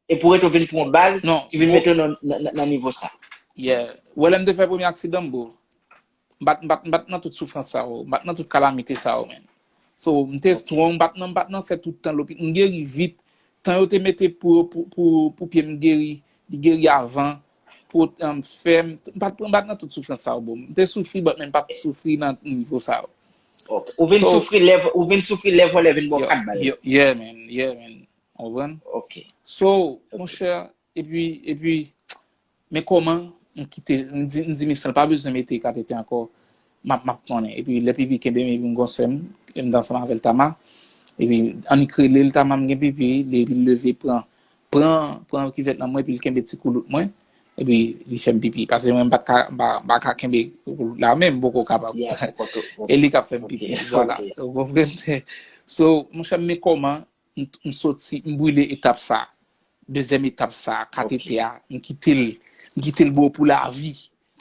Epi w rete w vin pran yon bal Non, ki vin bon. mete w nan, nan, nan, nan nivo sa. Yeah. Ou wè lè m te fè premye aksidan m, bro. M pa t, m pa t, m pa t nan tout soufrans sa yo. M pa t nan tout kalamite sa yo, man. So, m te strong, m pa t nan, m pa t nan fè tout tan lopital. M geri vit. Tan yo te mete pou, pou, pou, pou pye m geri, li geri avan. Pou, um, fè m, m pa t, m pa t nan tout soufrans sa yo, bro. M te soufri, but, men m pa t soufri nan nivo sa yo. Ok. Ou vin So, soufri lè, ou vin soufri lè vòlè vin ba w yo, kat bal. yo, yeah, man. Yeah, man. Ou konprann? Ok. So, Ok. monchè, epi, epi, men kòman m kite, m di, m di, "Miss lan pa bezwen mete katetè ankò, m ap, m ap konnen." Epi, lè pipi kenbe m, epi m gon sè m, e m t ansanm avè l Tama. Epi, annik rele l, "Tama, m gen pipi," li, epi l leve, pran, pran, pran kivèt nan mwen, epi l kenbe ti koulout mwen, epi li fè m pipi. Paske mwen, m pa t ka, m pa, m pa ka kenbe koulout la, men m poko kapab. Yeah, poko, poko. E li k ap fè m Ok, pipi, vwala. ok. Ou konprann? So, monchè, men kòman m, m soti, m brile etap sa. Dezyèm etap sa, katetè a, m kite l, m kite l bro pou lavi,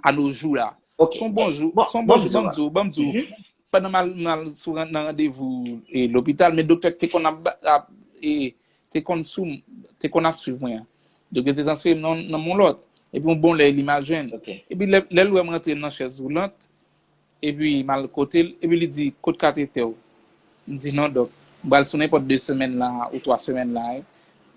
a nos jours la. Ok. Se yon bon jou, Bon, se yon bon bon, jou, ban m di w, ban m di w. Mhm. Pandan m al, m al sou ran- nan randevou e, lopital, men doktè te konn ap, ap e, te konn sou m, te konn ap swiv mwen an. Doktè te transfere m nan, nan yon lòt. Epi yon bon lè, li m al jwenn. Ok. Epi lè, lè l wè m rantre nan chèz woulant, epi m al kote l, epi li di, "Kot katetè w?" M di, "Non, dòk, m pral sou nenpòt de semèn la, ou twa semèn la, wi.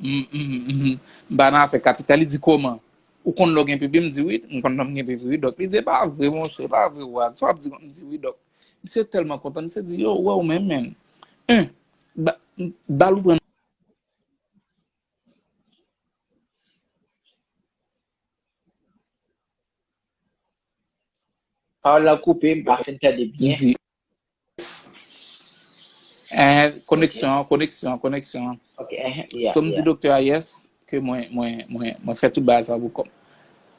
M, m, m, m pa nan afè katetè." Li di, "Kòman?" ou konn lè w gen pipi? M di, wi, m konn lè m gen pipi, wi, dòk. Li di, e pa vre, monchè, e pa vre, Wag. Sa w ap di, m di, wi, dòk. Misye tèlman kontan, misye di, yo, wè w menm, menm. Hein, ba, bal ou pran. Pawòl la koupe, m pa fin tande byen. Eh, koneksyon, koneksyon, koneksyon. Okay, eh, yeah, so, m di doktè a, yes, ke mwen, mwen, mwen, mwen fè tout bagay sa pou kò m.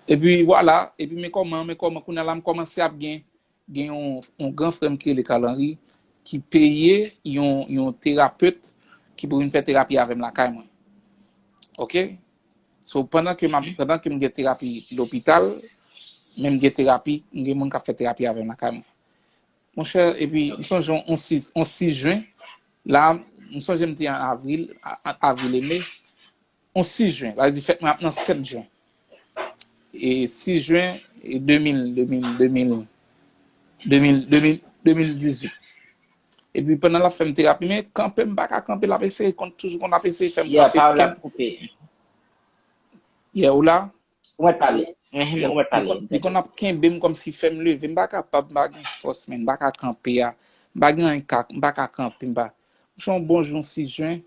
Epi, vwala, epi men kòman, men kòman, kounye a la, m kòmanse ap gen, gen yon, yon gran frè m ki rele Carl Henry, ki peye yon, yon terapet ki pou vin fè terapi avè m lakay mwen. Ok? So, pandan ke m ap, pandan ke m gen terapi lopital, men m gen terapi, m gen moun k ap fè terapi avè m lakay mwen. Monchè, epi, m sonje yon, yon sis, yon sis jen, la, m sonje m te an avril, a, a, avril e me, yon sis jen, sa vle di fèt mwen ap nan sèt jen. E sis jen, e de mil, de mil, de mil, de mil, de mil, de mil dizuit. Epi pandan l ap fè m terapi, men kanpe, m pa ka kanpe, l ap eseye, konn, toujou konn ap eseye fè m kanpe. Yeah, pawòl la koupe. Yeah, ou la? Ou mèt pale. Mhm, ou mèt pale. Li konn ap kenbe m kòmsi fè m leve. M pa kapab, m pa gen fòs, men m pa ka kanpe a. M pa gen anyen ka, m pa ka kanpe, m pa. M se yon bon jou, yon sis jen,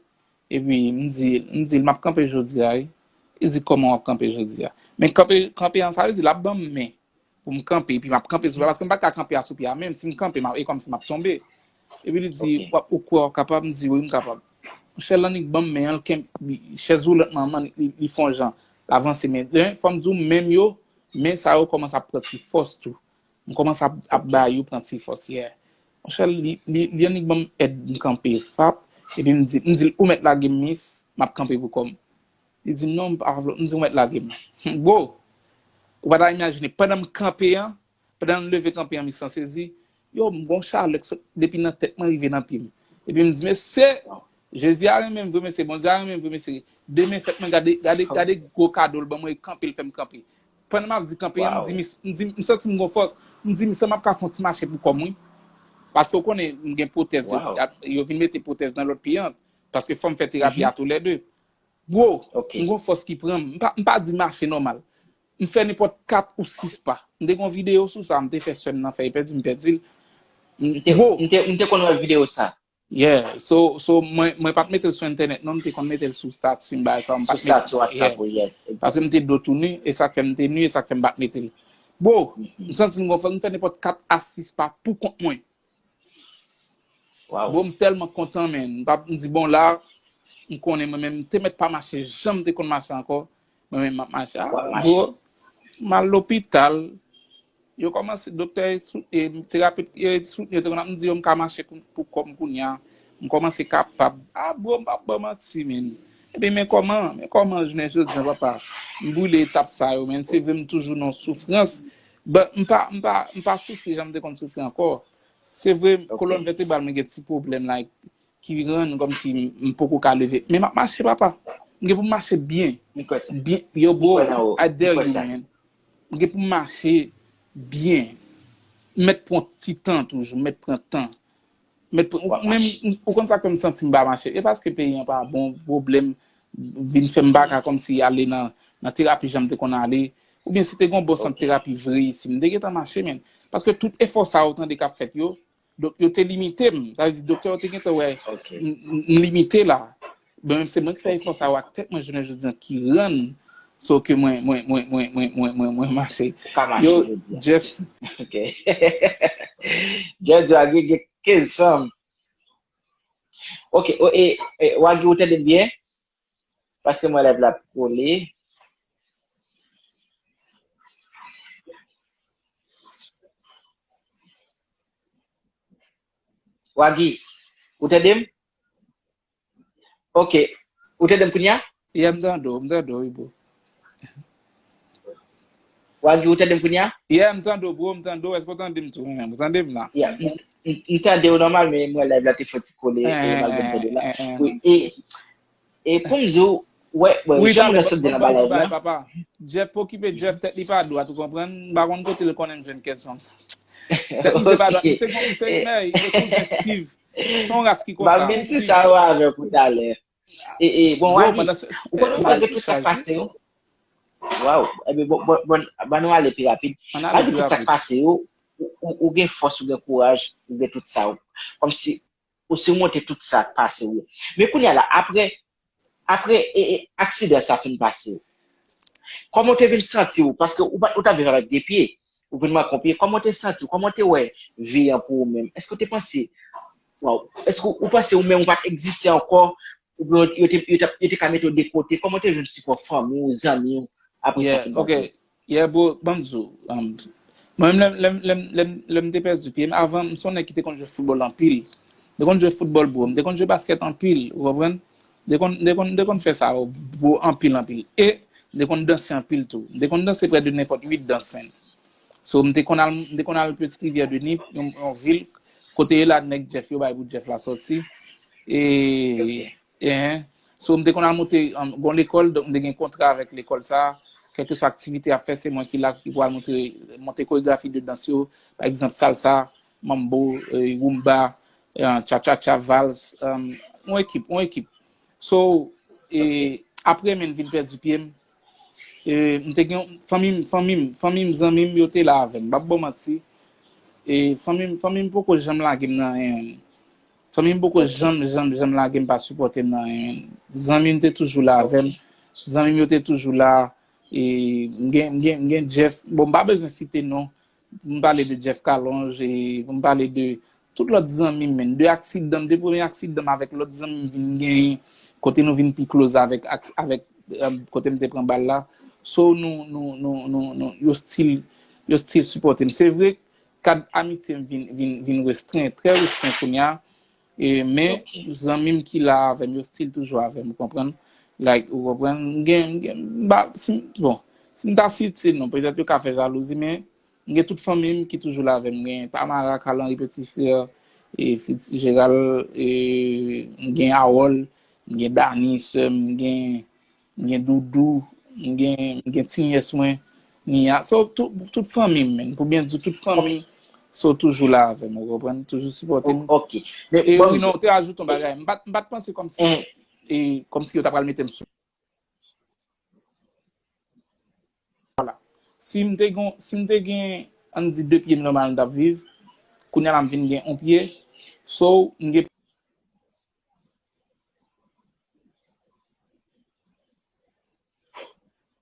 epi m di, m di l, m ap kanpe jodi a, wi. Li di, kòman w ap kanpe jodi a? Men kanpe, kanpe an, sa vle di l ap ban m men pou m kanpe, epi m ap kanpe sou pye a, paske m pa ka kanpe asou pye a menm. Si m kanpe, m ap, e kòmsi m ap tonbe. Epi li di, w ap, ou kwè w kapab? M di, wi, m kapab. Monchè, l annik ban m men an, l ken, li, chèz woulant manman, li, li fè yon jan, l avanse, men, fò m di w, men m yo, men sa yo kòmanse ap pran ti fòs tou. M kòmanse ap, ap ba yo pran ti fòs, yeah. Monchè, li, li, li annik ban m èd, m kanpe, fap, epi m di, m di l, ou mèt lage m, miss, m ap kanpe pou kò m. Li di m, non, m pa vle, m di, ou mèt lage m. Bro, ou pa ta imajine, pandan m kanpe an, pandan m leve kanpe an, m san sezi, yo, m gon chalè k sot depi nan tèt mwen rive nan pye m. Epi m di, mesye, Jezi a renmen m vre, mesye, Bondye a renmen m vre, mesye. Demen fèt mwen, gade, gade, gade gwo kado l ban mwen, e kanpe l fè m kanpe. Pandan m ap di kanpe an, m di, m di, m santi m gon fòs. M di, m santi m ap ka fè yon ti mache pou kò m, wi. Paske w konnen, m gen pwotèz, yo, yo vin mete pwotèz nan lòt pye an. Paske fò m fè terapi a toulède. Bro, m gon fòs ki pran m. M pa, m pa di mache nòmal. M fè nenpòt kat ou sis pa. M te gon videyo sou sa, m te fè sè m nan fè, li pèdi, m pèdi l. M te, m te, m te konn wè videyo sa. Yeah, so, so mwen, mwen pa t mete l sou entènèt, non, m te konn mete l sou stati m, bagay sa, m pa t mete l. Sou stati WhatsApp ou, yes. Paske m te do tou ni, e sa k fè m te ni, e sa k fè m pa t mete l. Bro, m santi m gon fòs, m fè nenpòt kat a sis pa pou kont mwen. Bro, m tèlman kontan, men. M pa, m di, bon, la, m konnen mwen menm, m te mèt pa mache, jan m te konn mache ankò. Mwen menm, m ap mache. Ah, bro, m al lopital. Yo kòmanse, doktè, e terapet, e yo te konn ap m di, yo, m ka mache pou, pou kò m kounye a. M kòmanse kapab. Ah, bro, m p ap ba w manti, men. Epi, men kòman, men kòman jounen jodi a, papa? M brile etap sa yo, men. Se vre, m toujou nan soufrans. But, m pa, m pa, m pa soufri jan m te konn soufri ankò. Se vre, kolòn vètebral mwen gen ti pwoblèm, like, ki rann kòmsi m, m poko ka leve. Men m ap mache, papa. M gen pou m mache byen. Byen, yo, bro, I dare you, man. M gen pou m mache byen. M mèt pran ti tan toujou, m mèt pran tan. M mèt pran, menm, ou konn sa k fè m santi m pa mache? E paske peyi an pa bon, pwoblèm vin fè m pa ka kòmsi ale nan, nan terapi jan m te konn ale. Oubyen si te gen yon bon sant terapi vre isi, m te gentan mache, men. Paske tout efò sa yo tande k ap fèt yo, donk, yo te limite m. Sa vle di, doktè yo te gentan wè m, m, m limite la. Bon, menm se mwen ki fè efò sa yo ak tèt mwen jounen jodi a ki rann so ke mwen, mwen, mwen, mwen, mwen, mwen, mwen, mwen mache. Yo, Jeff. Ok. Jeff di w gen kenz fanm. Ok, o, e, e, Wagi, ou tande m byen? Paske mwen live la ap kole. Wagi, ou tande m? Ok. Ou tande m kounye a? Yeah, m tande w, m tande w, wi, bro. Wagi, ou tande m kounye a? Yeah, m tande w, bro, m tande w. Èske w tande m tou? Ou tande m la? Yeah, m, m, m tande w nòmal, men mwen live la te fè ti kole, e malgre m tande w la. Wi, e, e pou m di w, wè, bon, jan mwen sot di nan bagay la. Jeff okipe, Jeff tèt li pa dwat, ou konprann? M pa konn kote l konnen m jwenn kèsyon sa. Tèt misye pa dwat. Misye, misye, men, e kouzen Steve. Se yon ras ki konsa. M ap vin di sa yo avèk ou talè. E, e, bon, Wagi, ou konn malgre tout sa k pase yo. Waw, ebyen, bon, bon, bon, ban nou ale pi rapid. Ann ale pi rapid. Malgre tout sa k pase yo, ou, ou, ou gen fòs, ou gen kouraj, ou gen tout sa. Kòmsi ou simonte tout sa k pase w yo. Men kounye a la, apre, apre e, e, aksidan sa fin pase, kòman w te vin santi w? Paske ou, pa- ou t ap viv avèk de pye, ou vin manke yon pye. Kòman w te santi w? Kòman w te wè vi an pou ou menm? Èske w te panse, waw, èske ou panse ou menm ou pa t egziste ankò? Oubyen yo te, yo te, yo te ka mete w de kote? Kòman w te jwenn sipò fanmi w, zanmi w apre sa ki pase? Yeah, ok. Yeah, bro, ban m di w, um, mwen menm, lè, lè, lè, lè, lè m te pèdi pye m, avan, m se yon nèg ki te konn jwe foutbòl anpil. M te konn jwe foutbòl, bro. M te konn jwe baskèt anpil, ou konprann? M te konn, m te konn, m te konn fè sa, bro, anpil, anpil. E m te konn danse anpil tou. M te konn danse prè de nenpòt uit dans menm. So, m te konn al, m te konn al Petit Rivière de Nip, yon, yon vil, kote la nèg Jeff yo bay pou Jeff la sòti. E, Ok. Ehe. So, m te konn al monte, um, gon lekòl, donk m te gen kontra avèk lekòl sa. Kèlkeswa aktivite y ap fè, se mwen ki la, ki pou al monte, monte koregrafi de dans yo. Pa egzanp, salsa, mambo, eh, rumba, eh, cha-cha-cha, vals, um, yon ekip, yon ekip. So, e, apre men vin pèdi pye m, e, m te gen fanmi m, fanmi m, fanmi m, zanmi m, yo te la avè m. M p ap ba w manti. E, fanmi m, fanmi m poko janm lage m nan anyen. Fanmi m poko janm, janm, janm lage m, pa sipòte m nan anyen. Zanmi m te toujou la avè m. Zanmi m yo te toujou la. E, m gen, m gen, m gen Jeff. Bon, m pa bezwen site non. M pale de Jeff Calonge, e m pale de tout lòt zanmi m, men. De aksidan, de premye aksidan m avèk lòt zanmi m vin genyen, kote nou vin pi close avèk, ak- avèk, um, kote m te pran bal la. So, nou, nou, nou, nou, nou, yo still, yo still sipòte m. Se vre, kad amitye m vin, vin, vin restren, trè restren kounye a. E, men, Ok. Zanmi m ki la avè m, yo still toujou avè m, ou konprann? Like, ou konprann? M gen, m gen, m ba, si, bon, si m ta site non, petèt yo ka fè jalouzi, men m gen tout fanmi m ki toujou la avè m. M gen Tamara, Carl Henry, Petit Frère, e Fitzgerald, e m gen Harold, m gen Dani, sè m, m gen, m gen Doudou, m gen, m gen ti nyès mwen, Nia. So, tout, tout fanmi m, men, pou byen di, tout fanmi, so, toujou la avè m, ou konprann? Toujou sipòte m. O- Ok. Men, E bon, wi, non, ou te ajoute yon bagay. M pa t, m pa t panse kòmsi, Mm. e, kòmsi yo ta pral mete m sou. Vwala. Si m te gen, si m te gen, ann di, de pye m nòmal, m t ap viv. Kounye a la, m vin gen yon pye. So, m gen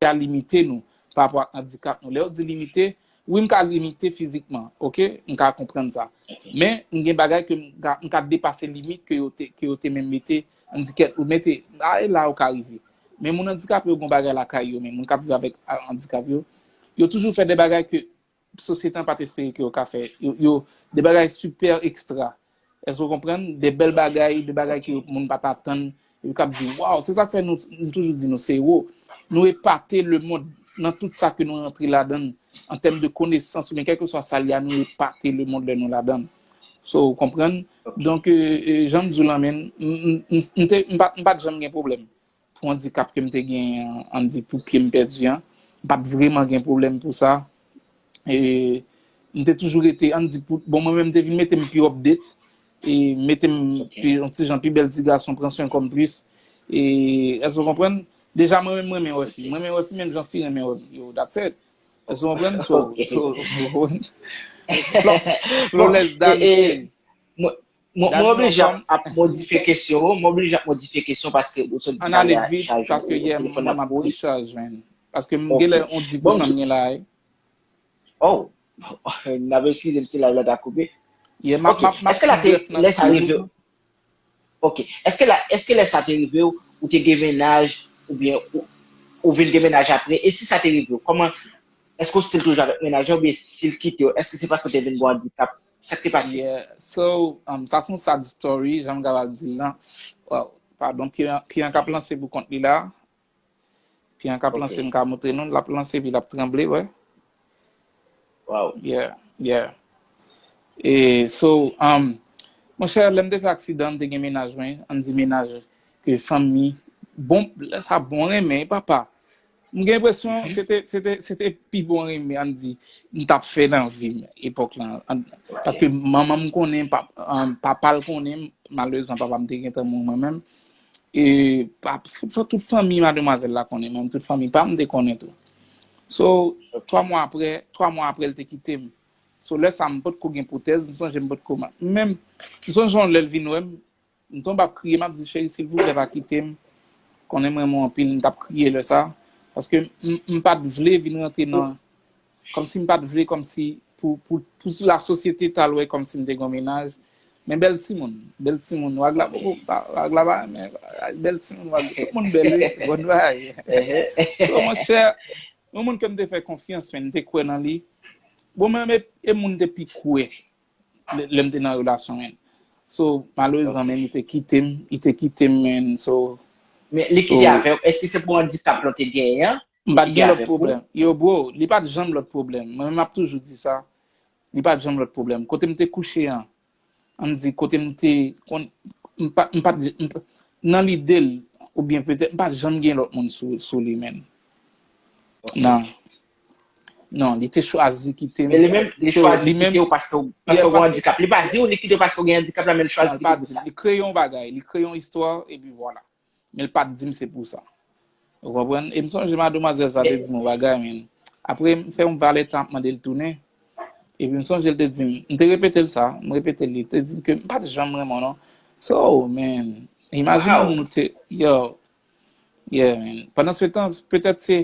a limite nou pa rapò ak andikap nou. Lè yo di limite, wi, m ka limite fizikman, oke? M ka konprann sa. Men, m gen bagay ke m ka, m ka depase limit ke yo te, ke yo te menm mete, m di kèt, ou mete, a, e la ou ka rive. Men moun andikape yo gon bagay lakay yo, men moun k ap viv avèk a, andikap yo, yo toujou fè de bagay ke sosyete an pa t espere ke yo ka fè. Yo, yo, de bagay sipè ekstra. Èske w konprann? De bèl bagay, de bagay ke moun pa t atann, epi k ap di, waw, se sa k fè nou, nou toujou di nou se ewo. Nou epate lemonn nan tout sa ke nou rantre ladan l, an tèm de konesans, oubyen kèlkeswa sa l ye a, nou epate lemonn lè nou ladan l. So, ou konprann? Ok. Donk, e, e, jan m di w lan, men, m, m, m, m te, m pa, m pa t janm gen pwoblèm pou andikap ke m te genyen an, ann di pou pye m pèdi an. M pa t vrèman gen pwoblèm pou sa. E, m te toujou rete, ann di, pou, bon, mwen menm, m te vin mete m pi update, e mete m Ok. pi, yon ti jan pi bèl ti gason, pran swen kò m plis. E, èske w konprann? Deja, mwen menm, mwen renmen wè fi. Mwen renmen wè fi, menm jan fi renmen wè yo, that's it. Èske w konprann? So, Ok. so, flo-, Ok. Bon, flawless, e, e, Dani, mwen, mwen, mwen oblije ap, ap modifye kesyon, mwen oblije ap modifye kesyon paske ou sot Ann ale vit, paske yè mwen m ap dichaj, man. Paske m genlè on dis pousan m gen la, wi. Oh, n ap eskize m si live la ta koupe. Yeah, m ap, Ok. m ap, m ap Èske la te, lè sa rive, ok. Èske la, èske lè sa te rive w, ou te gen mennaj, oubyen ou, ou vin gen mennaj apre? E si sa te rive w, kòman, èske w still toujou avèk mennaj la, oubyen si l kite w, èske se paske w te vin gen andikap? Sa k te pase? Yeah, so, um, sa se yon sad story, jan m kapab di l lan. Wow, padon, pye an, pye an k ap lanse pou kont li la. Pye an k ap Ok. lanse, m ka montre nou, l ap lanse epi l ap tranble, wè. Wow. Yeah, yeah. E so, um, monchè, lè m te fè aksidan, m te gen mennaj mwen, ann di mennaj ke fanmi, bon, lè sa bon renmen, papa. M gen enpresyon se te, se te, se te pi bon renmen, ann di, m t ap fè nan vi m, epòk lan. Ann, paske manman m konnen, pa, um, papa l konnen, malerezman, papa m te gentan mouri mwen menm. E pa, f-, f-, tout fanmi mademwazèl la konnen, menm tout fanmi pa m te konnen tou. So, twa mwa apre, twa mwa apre, l te kite m. So, lè sa, m potko gen pwotèz, m sonje m potko ma-, menm, m sonje yon lè l vin wè m, m tonbe ap kriye, m ap di, cheri, silvouplè, pa kite m. Konnen m renmen w anpil, m t ap kriye lè sa. Paske m, m pa t vle vin rantre nan, kòmsi m pa t vle, kòmsi pou, pou, pou lasosyete t al wè kòmsi m te gen yon mennaj. Men bèl timoun, bèl timoun, wag la poko, wag la pa, men bèl timoun, wag, tout moun bèl, wi, bon bagay. So, monchè, yon moun ke m te fè konfyans, men m te kwè nan li. Bon, men e, e moun te pi kwè lè, lè m te nan relasyon, men. So, malerezman, men li te kite m, li te kite m, men, so, Men li kite avè w, èske se pou andikap lan te genyen an? M pa t gen lòt pwoblèm. Yo, bro, li pa t janm lòt pwoblèm. Mwen menm, m ap toujou di sa. Li pa t janm lòt pwoblèm. Kote m te kouche an, ann di, kote m te, konn, m pa, m pa t, m pa, nan lide l, oubyen petèt, m pa t janm gen lòt moun sou, sou li menm. Non. Non, li te chwazi kite m. Men li menm, li chwazi kite w paske w gen andikap. Li pa di w li kite w paske w gen andikap la, men li chwazi kite w pou sa. Li kreye yon bagay, li kreye yon istwa, epi vwala. Men l pa t di m se pou sa. Ou konprann? E m sonje madmwazèl sa te di m yon bagay, men. Apre, m fè yon valè tan ap mande l tounen. Epi m sonje l te di m, m te repete l sa, m repete l, li te di m ke m pa t janm renmen w non. So, men, imajine yon moun ou te, yo, yeah, men. Pandan se tan, petèt se,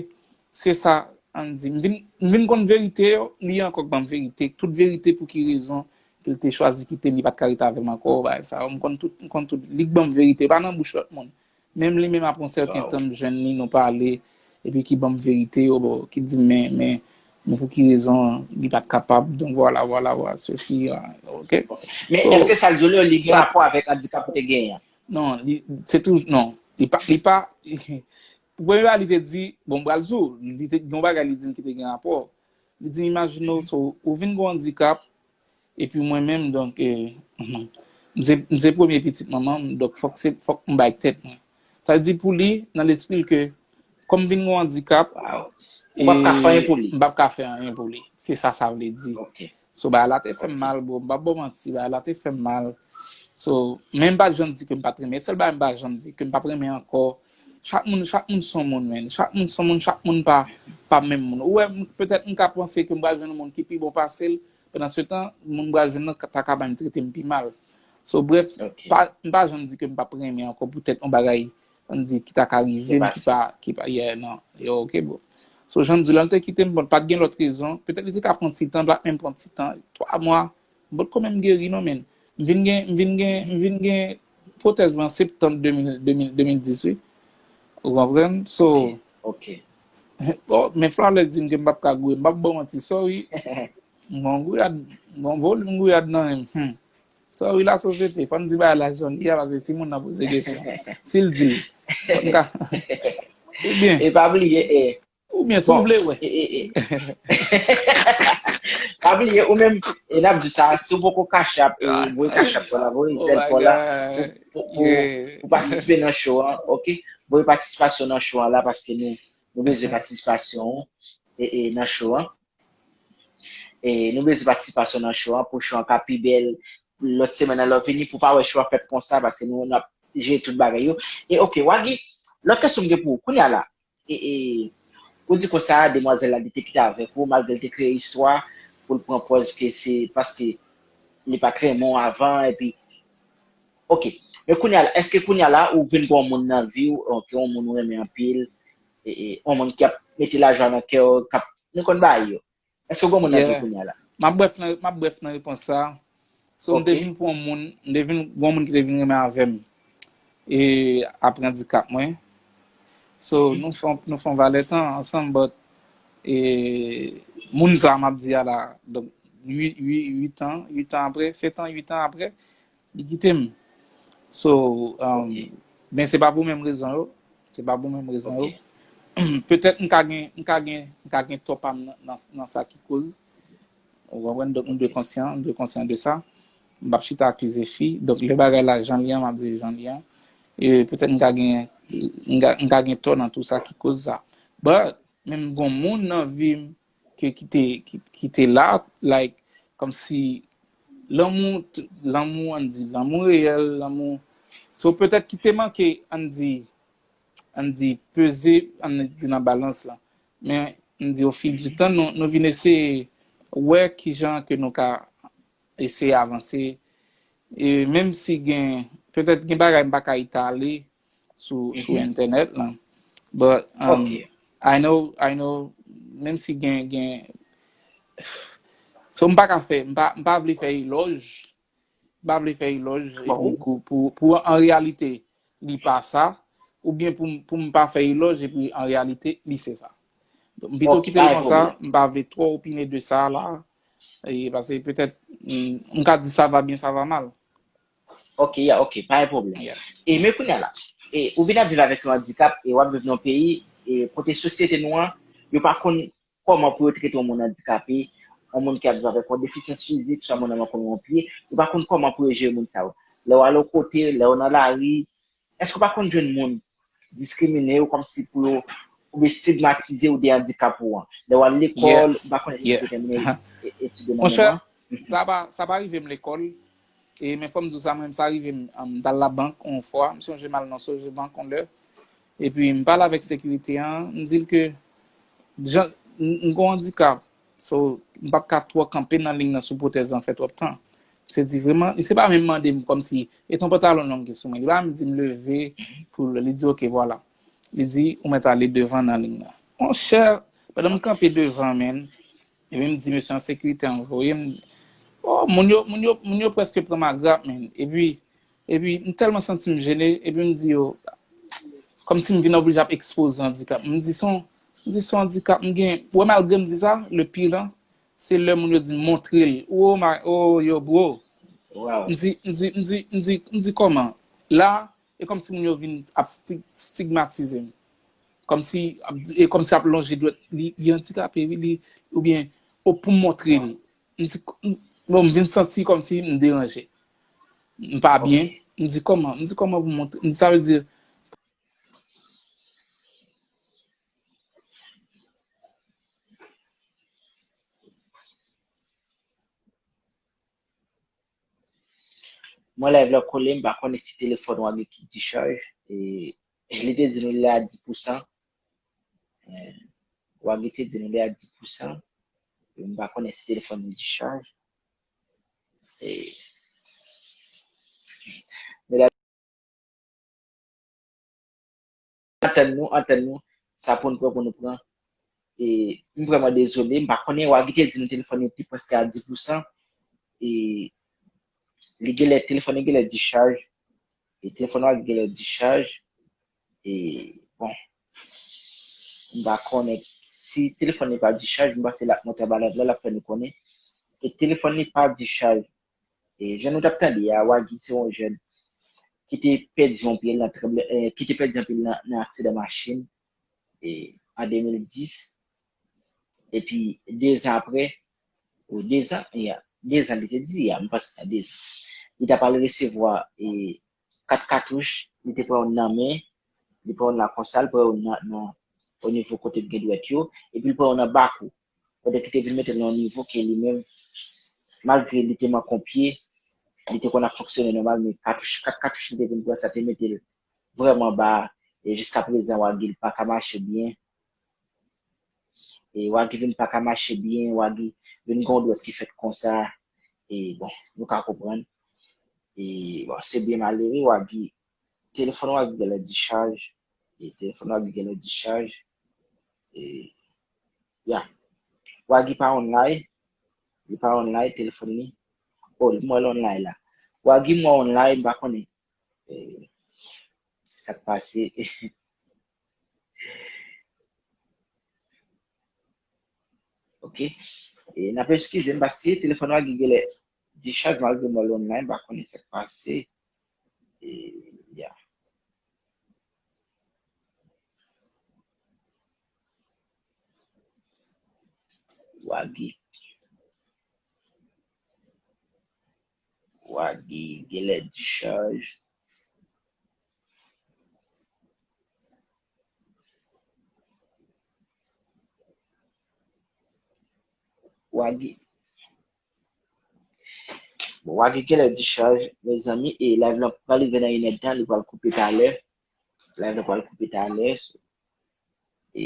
se sa, ann di, m vin, m vin konn verite yo, li ankò k ban m verite, tout verite pou ki rezon ke l te chwazi kite m, li pa t ka rete avè m ankò, bagay sa yo, m konn tout, m konn tout, li k ban m verite, pa nan bouch lòt moun. Menm li menm apre yon sèten tan m jwenn li, nou pale, epi ki ban m verite yo, bon, ki di m, men, men, men pou ki rezon li pa t kapab, donk vwala, vwala, vwala, sesi, oke. Men èske sa l di w la, li gen rapò avèk andikap ou te genyen an? Non, li, se tou, non, li pa, li pa, pou premye bagay li te di, bon, m pral di w, li te, gen yon bagay li di m ki te gen rapò. Li di m, imajine w, so, ou vin gen yon andikap, epi mwen menm, donk, eh, m se, m se premye pitit manman m, donk fòk se, fòk m bay tèt mwen. Sa vle di pou li, nan lespri l ke, kòm m vin gen yon andikap, ou p ap ka fè anyen pou li. M p ap ka fè anyen pou li. Se sa sa vle di. So, bagay la te fè m mal, bro. M p ap ba w manti, bagay la te fè m mal. So, men m pa t janm di ke m pa t renmen. Sèl bagay m pa t janm di, ke m p ap renmen ankò. Chak moun, chak moun se yon moun, men. Chak moun se yon moun, chak moun pa, pa menm moun. Ou wè, petèt m ka panse ke m pral jwenn yon moun ki pi bon pase l, pandan se tan, moun m pral jwenn nan ta ka ba m trete m pi mal. So, brèf, pa, m pa janm di ke m p ap renmen ankò poutèt yon bagay ann di, ki ta ka rive m, ki pa, ki pa, yeah, non, yo, oke, bro. So, jan m di w la, l te kite m, bon, pa t gen lòt rezon. Petèt li te ka pran ti tan, l pa t menm pran ti tan, twa mwa, m potko menm geri, non, men. M vin gen, m vin gen, m vin gen pwotèz mwen an septanm de mil, de mil, de mil dis, wi. Ou konprann? So, oke. Bon, men Flawless di m ke m p ap ka gouye, m p ap ba w manti, sorry. M gon gouyad, m gon volim gouyad nan men m. Hmm. Sorry lasosyete, fò n di bagay la jan l ye a, paske si moun nan poze kesyon, si l di l, fò n ka, oubyen, E pa bliye, e, oubyen si w vle wè. E, e, e. Pa bliye, ou menm, e n ap di sa, si w poko Cash App, e, voye Cash App pa w la, voye Zelle pa w la, pou, pou, pou, pou patisipe nan show an, oke? Voye patisipasyon nan show an la, paske nou, nou bezwen patisipasyon ou, e, e, nan show an. E nou bezwen patisipasyon nan show an pou show an ka pi bèl. Lòt semèn nan lè w vini pou pa wè show an fèt konsa paske nou, n ap jere tout bagay yo. E oke, Wagi, lòt kesyon m gen pou ou. Kounye a la, e, e, ou di konsa, demwazèl la li te kite avèk ou, malgre l te kreye istwa pou l pran pòz ke se paske li pa t renmen w avan, epi, oke. Men kounye a la, èske kounye a la, ou vin gen yon moun nan vi w, oke, yon moun ou renmen anpil, e, e, yon moun k ap mete lajwa nan kè w, k ap, nou konn bagay yo. Èske w gen yon moun nan vi w kounye a la? M ap brèf nan, m ap brèf nan repons sa a. So, m te vin pou yon moun, m te vin, gen yon moun ki te vin renmen avè m. E apre andikap mwen. So, nou fè, nou fè yon valè tan ansanm, but, e, moun sa a m ap di a la, donk, uit, uit, uit an, uit an apre, sèt an, uit an apre, li kite m. So, um, men se pa pou menm rezon yo. Se pa pou menm rezon yo. Petèt m ka gen, m ka gen, m ka gen tò pa m nan, nan, nan sa ki koz. Ou konprann? Donk, m dwe konsyan, m dwe konsyan de sa. M p ap chita akize fi. Donk, lè bagay la jan l ye an, m ap di l jan l ye an. E petèt m ka gen, m ka, m ka gen tò nan tou sa ki koz sa. But, men m gon moun nan vi m ke ki te, ki, ki te la, like, kòmsi lanmou, t-, lanmou, ann di, lanmou reyèl, lanmou. So, petèt ki te manke, ann di, ann di, peze, ann di nan balans lan. Men, m di o fil di tan, nou, nou vin eseye wè kijan ke nou ka eseye avanse. E menm si gen, petèt gen bagay m pa ka etale sou, sou entènèt lan. But um, I know, I know, menm si gen, gen, so m pa ka fè, m pa, m pa vle fè elòj, m pa vle fè elòj epi pou, pou, pou an reyalite, li pa sa, oubyen pou, pou m pa fè elòj epi an reyalite, li se sa. Donk, m pito kite l konsa, m pa vle twò opine de sa la, e, paske petèt, m, m ka di sa va byen, sa va mal. Ok, ya, ok, pa gen pwoblèm. E men kounye a la, e, ou vin ap viv avèk yon andikap, e w ap viv nan yon peyi, e, kote sosyete nou an, yo pa konn kòman pou yo trete yon moun andikape, yon moun ki ap viv avèk yon defisyans fizik, swa moun nan manke yon pye, yo pa konn kòman pou yo jere moun sa yo. Lè w ale yon kote, lè w nan lari, èske w pa konn jwenn moun diskrimine w kòmsi pou yo, oubyen estigmatize w de andikap ou an? Lè w al lekòl, ou pa konn èske yo te tèmine etid ou nan moman an? Sa pa, sa pa rive m lekòl, e men fò m di w sa, mwen menm sa rive m, m t al labank yon fwa, m sonje m al nan Sogebank yon lè, epi m pale avèk sekirite an, m di l ke jan, m, m gen yon andikap, so, m p ap ka twò kanpe nan liy nan sou pwotèz lan fè twòp tan. Misye di vrèman, misye pa menm mande m kòmsi, e ton pantalon long ki sou mwen, li pa menm di m leve pou l, li di, ok, vwala. Li di, ou mèt ale devan nan liy nan. Monchè, pandan m kanpe devan, menn, epi m di mesye an sekirite an voye m, oh, moun yo, moun yo, moun yo prèske pran m a grap, menn. Epi, epi m tèlman santi m jene, epi m di yo, kòmsi m vin oblije ap ekspoze andikap. M di se yon, m di se yon andikap m gen. Ou wè malgre m di sa, le pire lan, se lè moun yo di m montre l. Oh my, oh yo bro. M di, m di, m di, m di, m di kòman? La, e kòmsi moun yo vin ap stig-, stigmatize m. Kòmsi, e kòmsi ap lonje dwèt, li, li andikape, wi, li, oubyen, o pou m montre l. M di, m, bon, m vin santi kòmsi m deranje. M pa byen. M di kòman, m di kòman pou m montre, m di sa vle di, Mwen live la kole, m pa konnen si telefòn Wagi ki dichaj. E, li te di nou li a dis pousan. E, Wagi te di nou li a dis pousan. E, m pa konnen si telefòn li dichaj. E, men la, antann nou, antann nou, sa pou n pran, pou nou pran. E, m vrèman dezole, m pa konnen, Wagi te di nou telefòn li te prèske a dis pousan. E, li genlè, telefòn li genlè dichaj. E, telefòn Wagi genlè dichaj. E, bon, m pa konnen si telefòn li pa dichaj, m panse l ap monte anba live la, l ap fè nou konnen. E telefòn li pa dichaj. E jan nou t ap tande a, Wagi se yon jèn ki te pèdi yon pye l nan tranble, e, ki te pèdi yon pye l nan, nan aksidan machin, e, an de mil dis. Epi, de zan apre, ou de zan, ya, de zan li te di, ya, m panse sa, de zan. Li t ap al resevwa, e, kat katouch, li te pran youn nan men, li pran youn la konsa, li pran youn nan, nan, o nivo kote l gen dwèt yo, epi li pran youn nan bak ou. Pandan ki te vin mete l nan yon nivo ke li menm, malgre li te manke yon pye, li te konn ap fonksyone nòmal, men katouch, kat katouch li te vin pran, sa te mete l vrèman ba, e jiskaprezan, Wagi pa ka mache byen. E Wagi vin pa ka mache byen, Wagi vin gen yon dwèt ki fèt konsa. E bon, nou ka konprann. E bon, se byen malere, Wagi, telefòn Wagi genlè dichaj. E telefòn Wagi genlè dichaj. E, ya. Wagi pa online. Li pa online, telefòn li. Oh, m wè l online la. Wagi m wè online, m pa konnen. E, sa k pase. Ok. E, n ap eskize m paske telefòn Wagi genlè dichaj malgre m wè l online, m pa konnen sa k pase. E, ya. Wagi. Wagi genlè dichaj. Wagi. Bon, Wagi genlè dichaj, mezanmi, e live lan pral rive nan inèdtan, li pral koupe talè. Live lan pral koupe talè. E,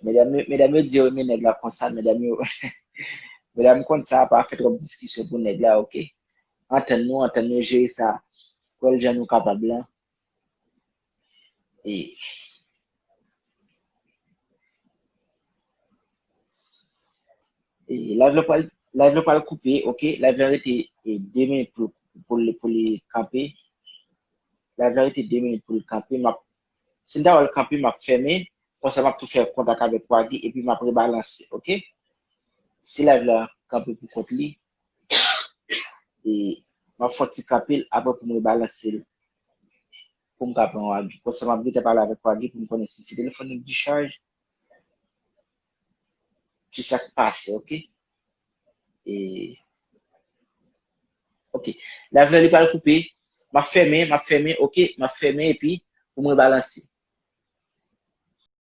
Medam, medam yo di yo renmen nèg la konsa, medam yo, medam konn sa, pa fè twòp diskisyon pou nèg la, oke? Antann nou, antann nou jere sa. Kwè l jan nou kapab la. E, e live la pral, live la pral koupe, oke? Live la rete e, de minit pou, pou, li- pou li kanpe. Live la rete de minit pou li kanpe. M ap, si m ta wè l kanpe, m ap fèmen. Konsa m ap tou fè kontak avèk Wagi epi m ap rebalanse, oke? Si live la kanpe pou kont li, e m ap fè yon ti kanpe l, apre pou m rebalanse l. Pou m ka pran Wagi. Konsa m ap gentan pale avèk Wagi pou m konnen si se telefòn nan ki dichaj. Ki sa k pase, oke? E, oke. Live la li pral koupe. M ap fèmen, m ap fèmen, oke? M ap fèmen epi pou m rebalanse.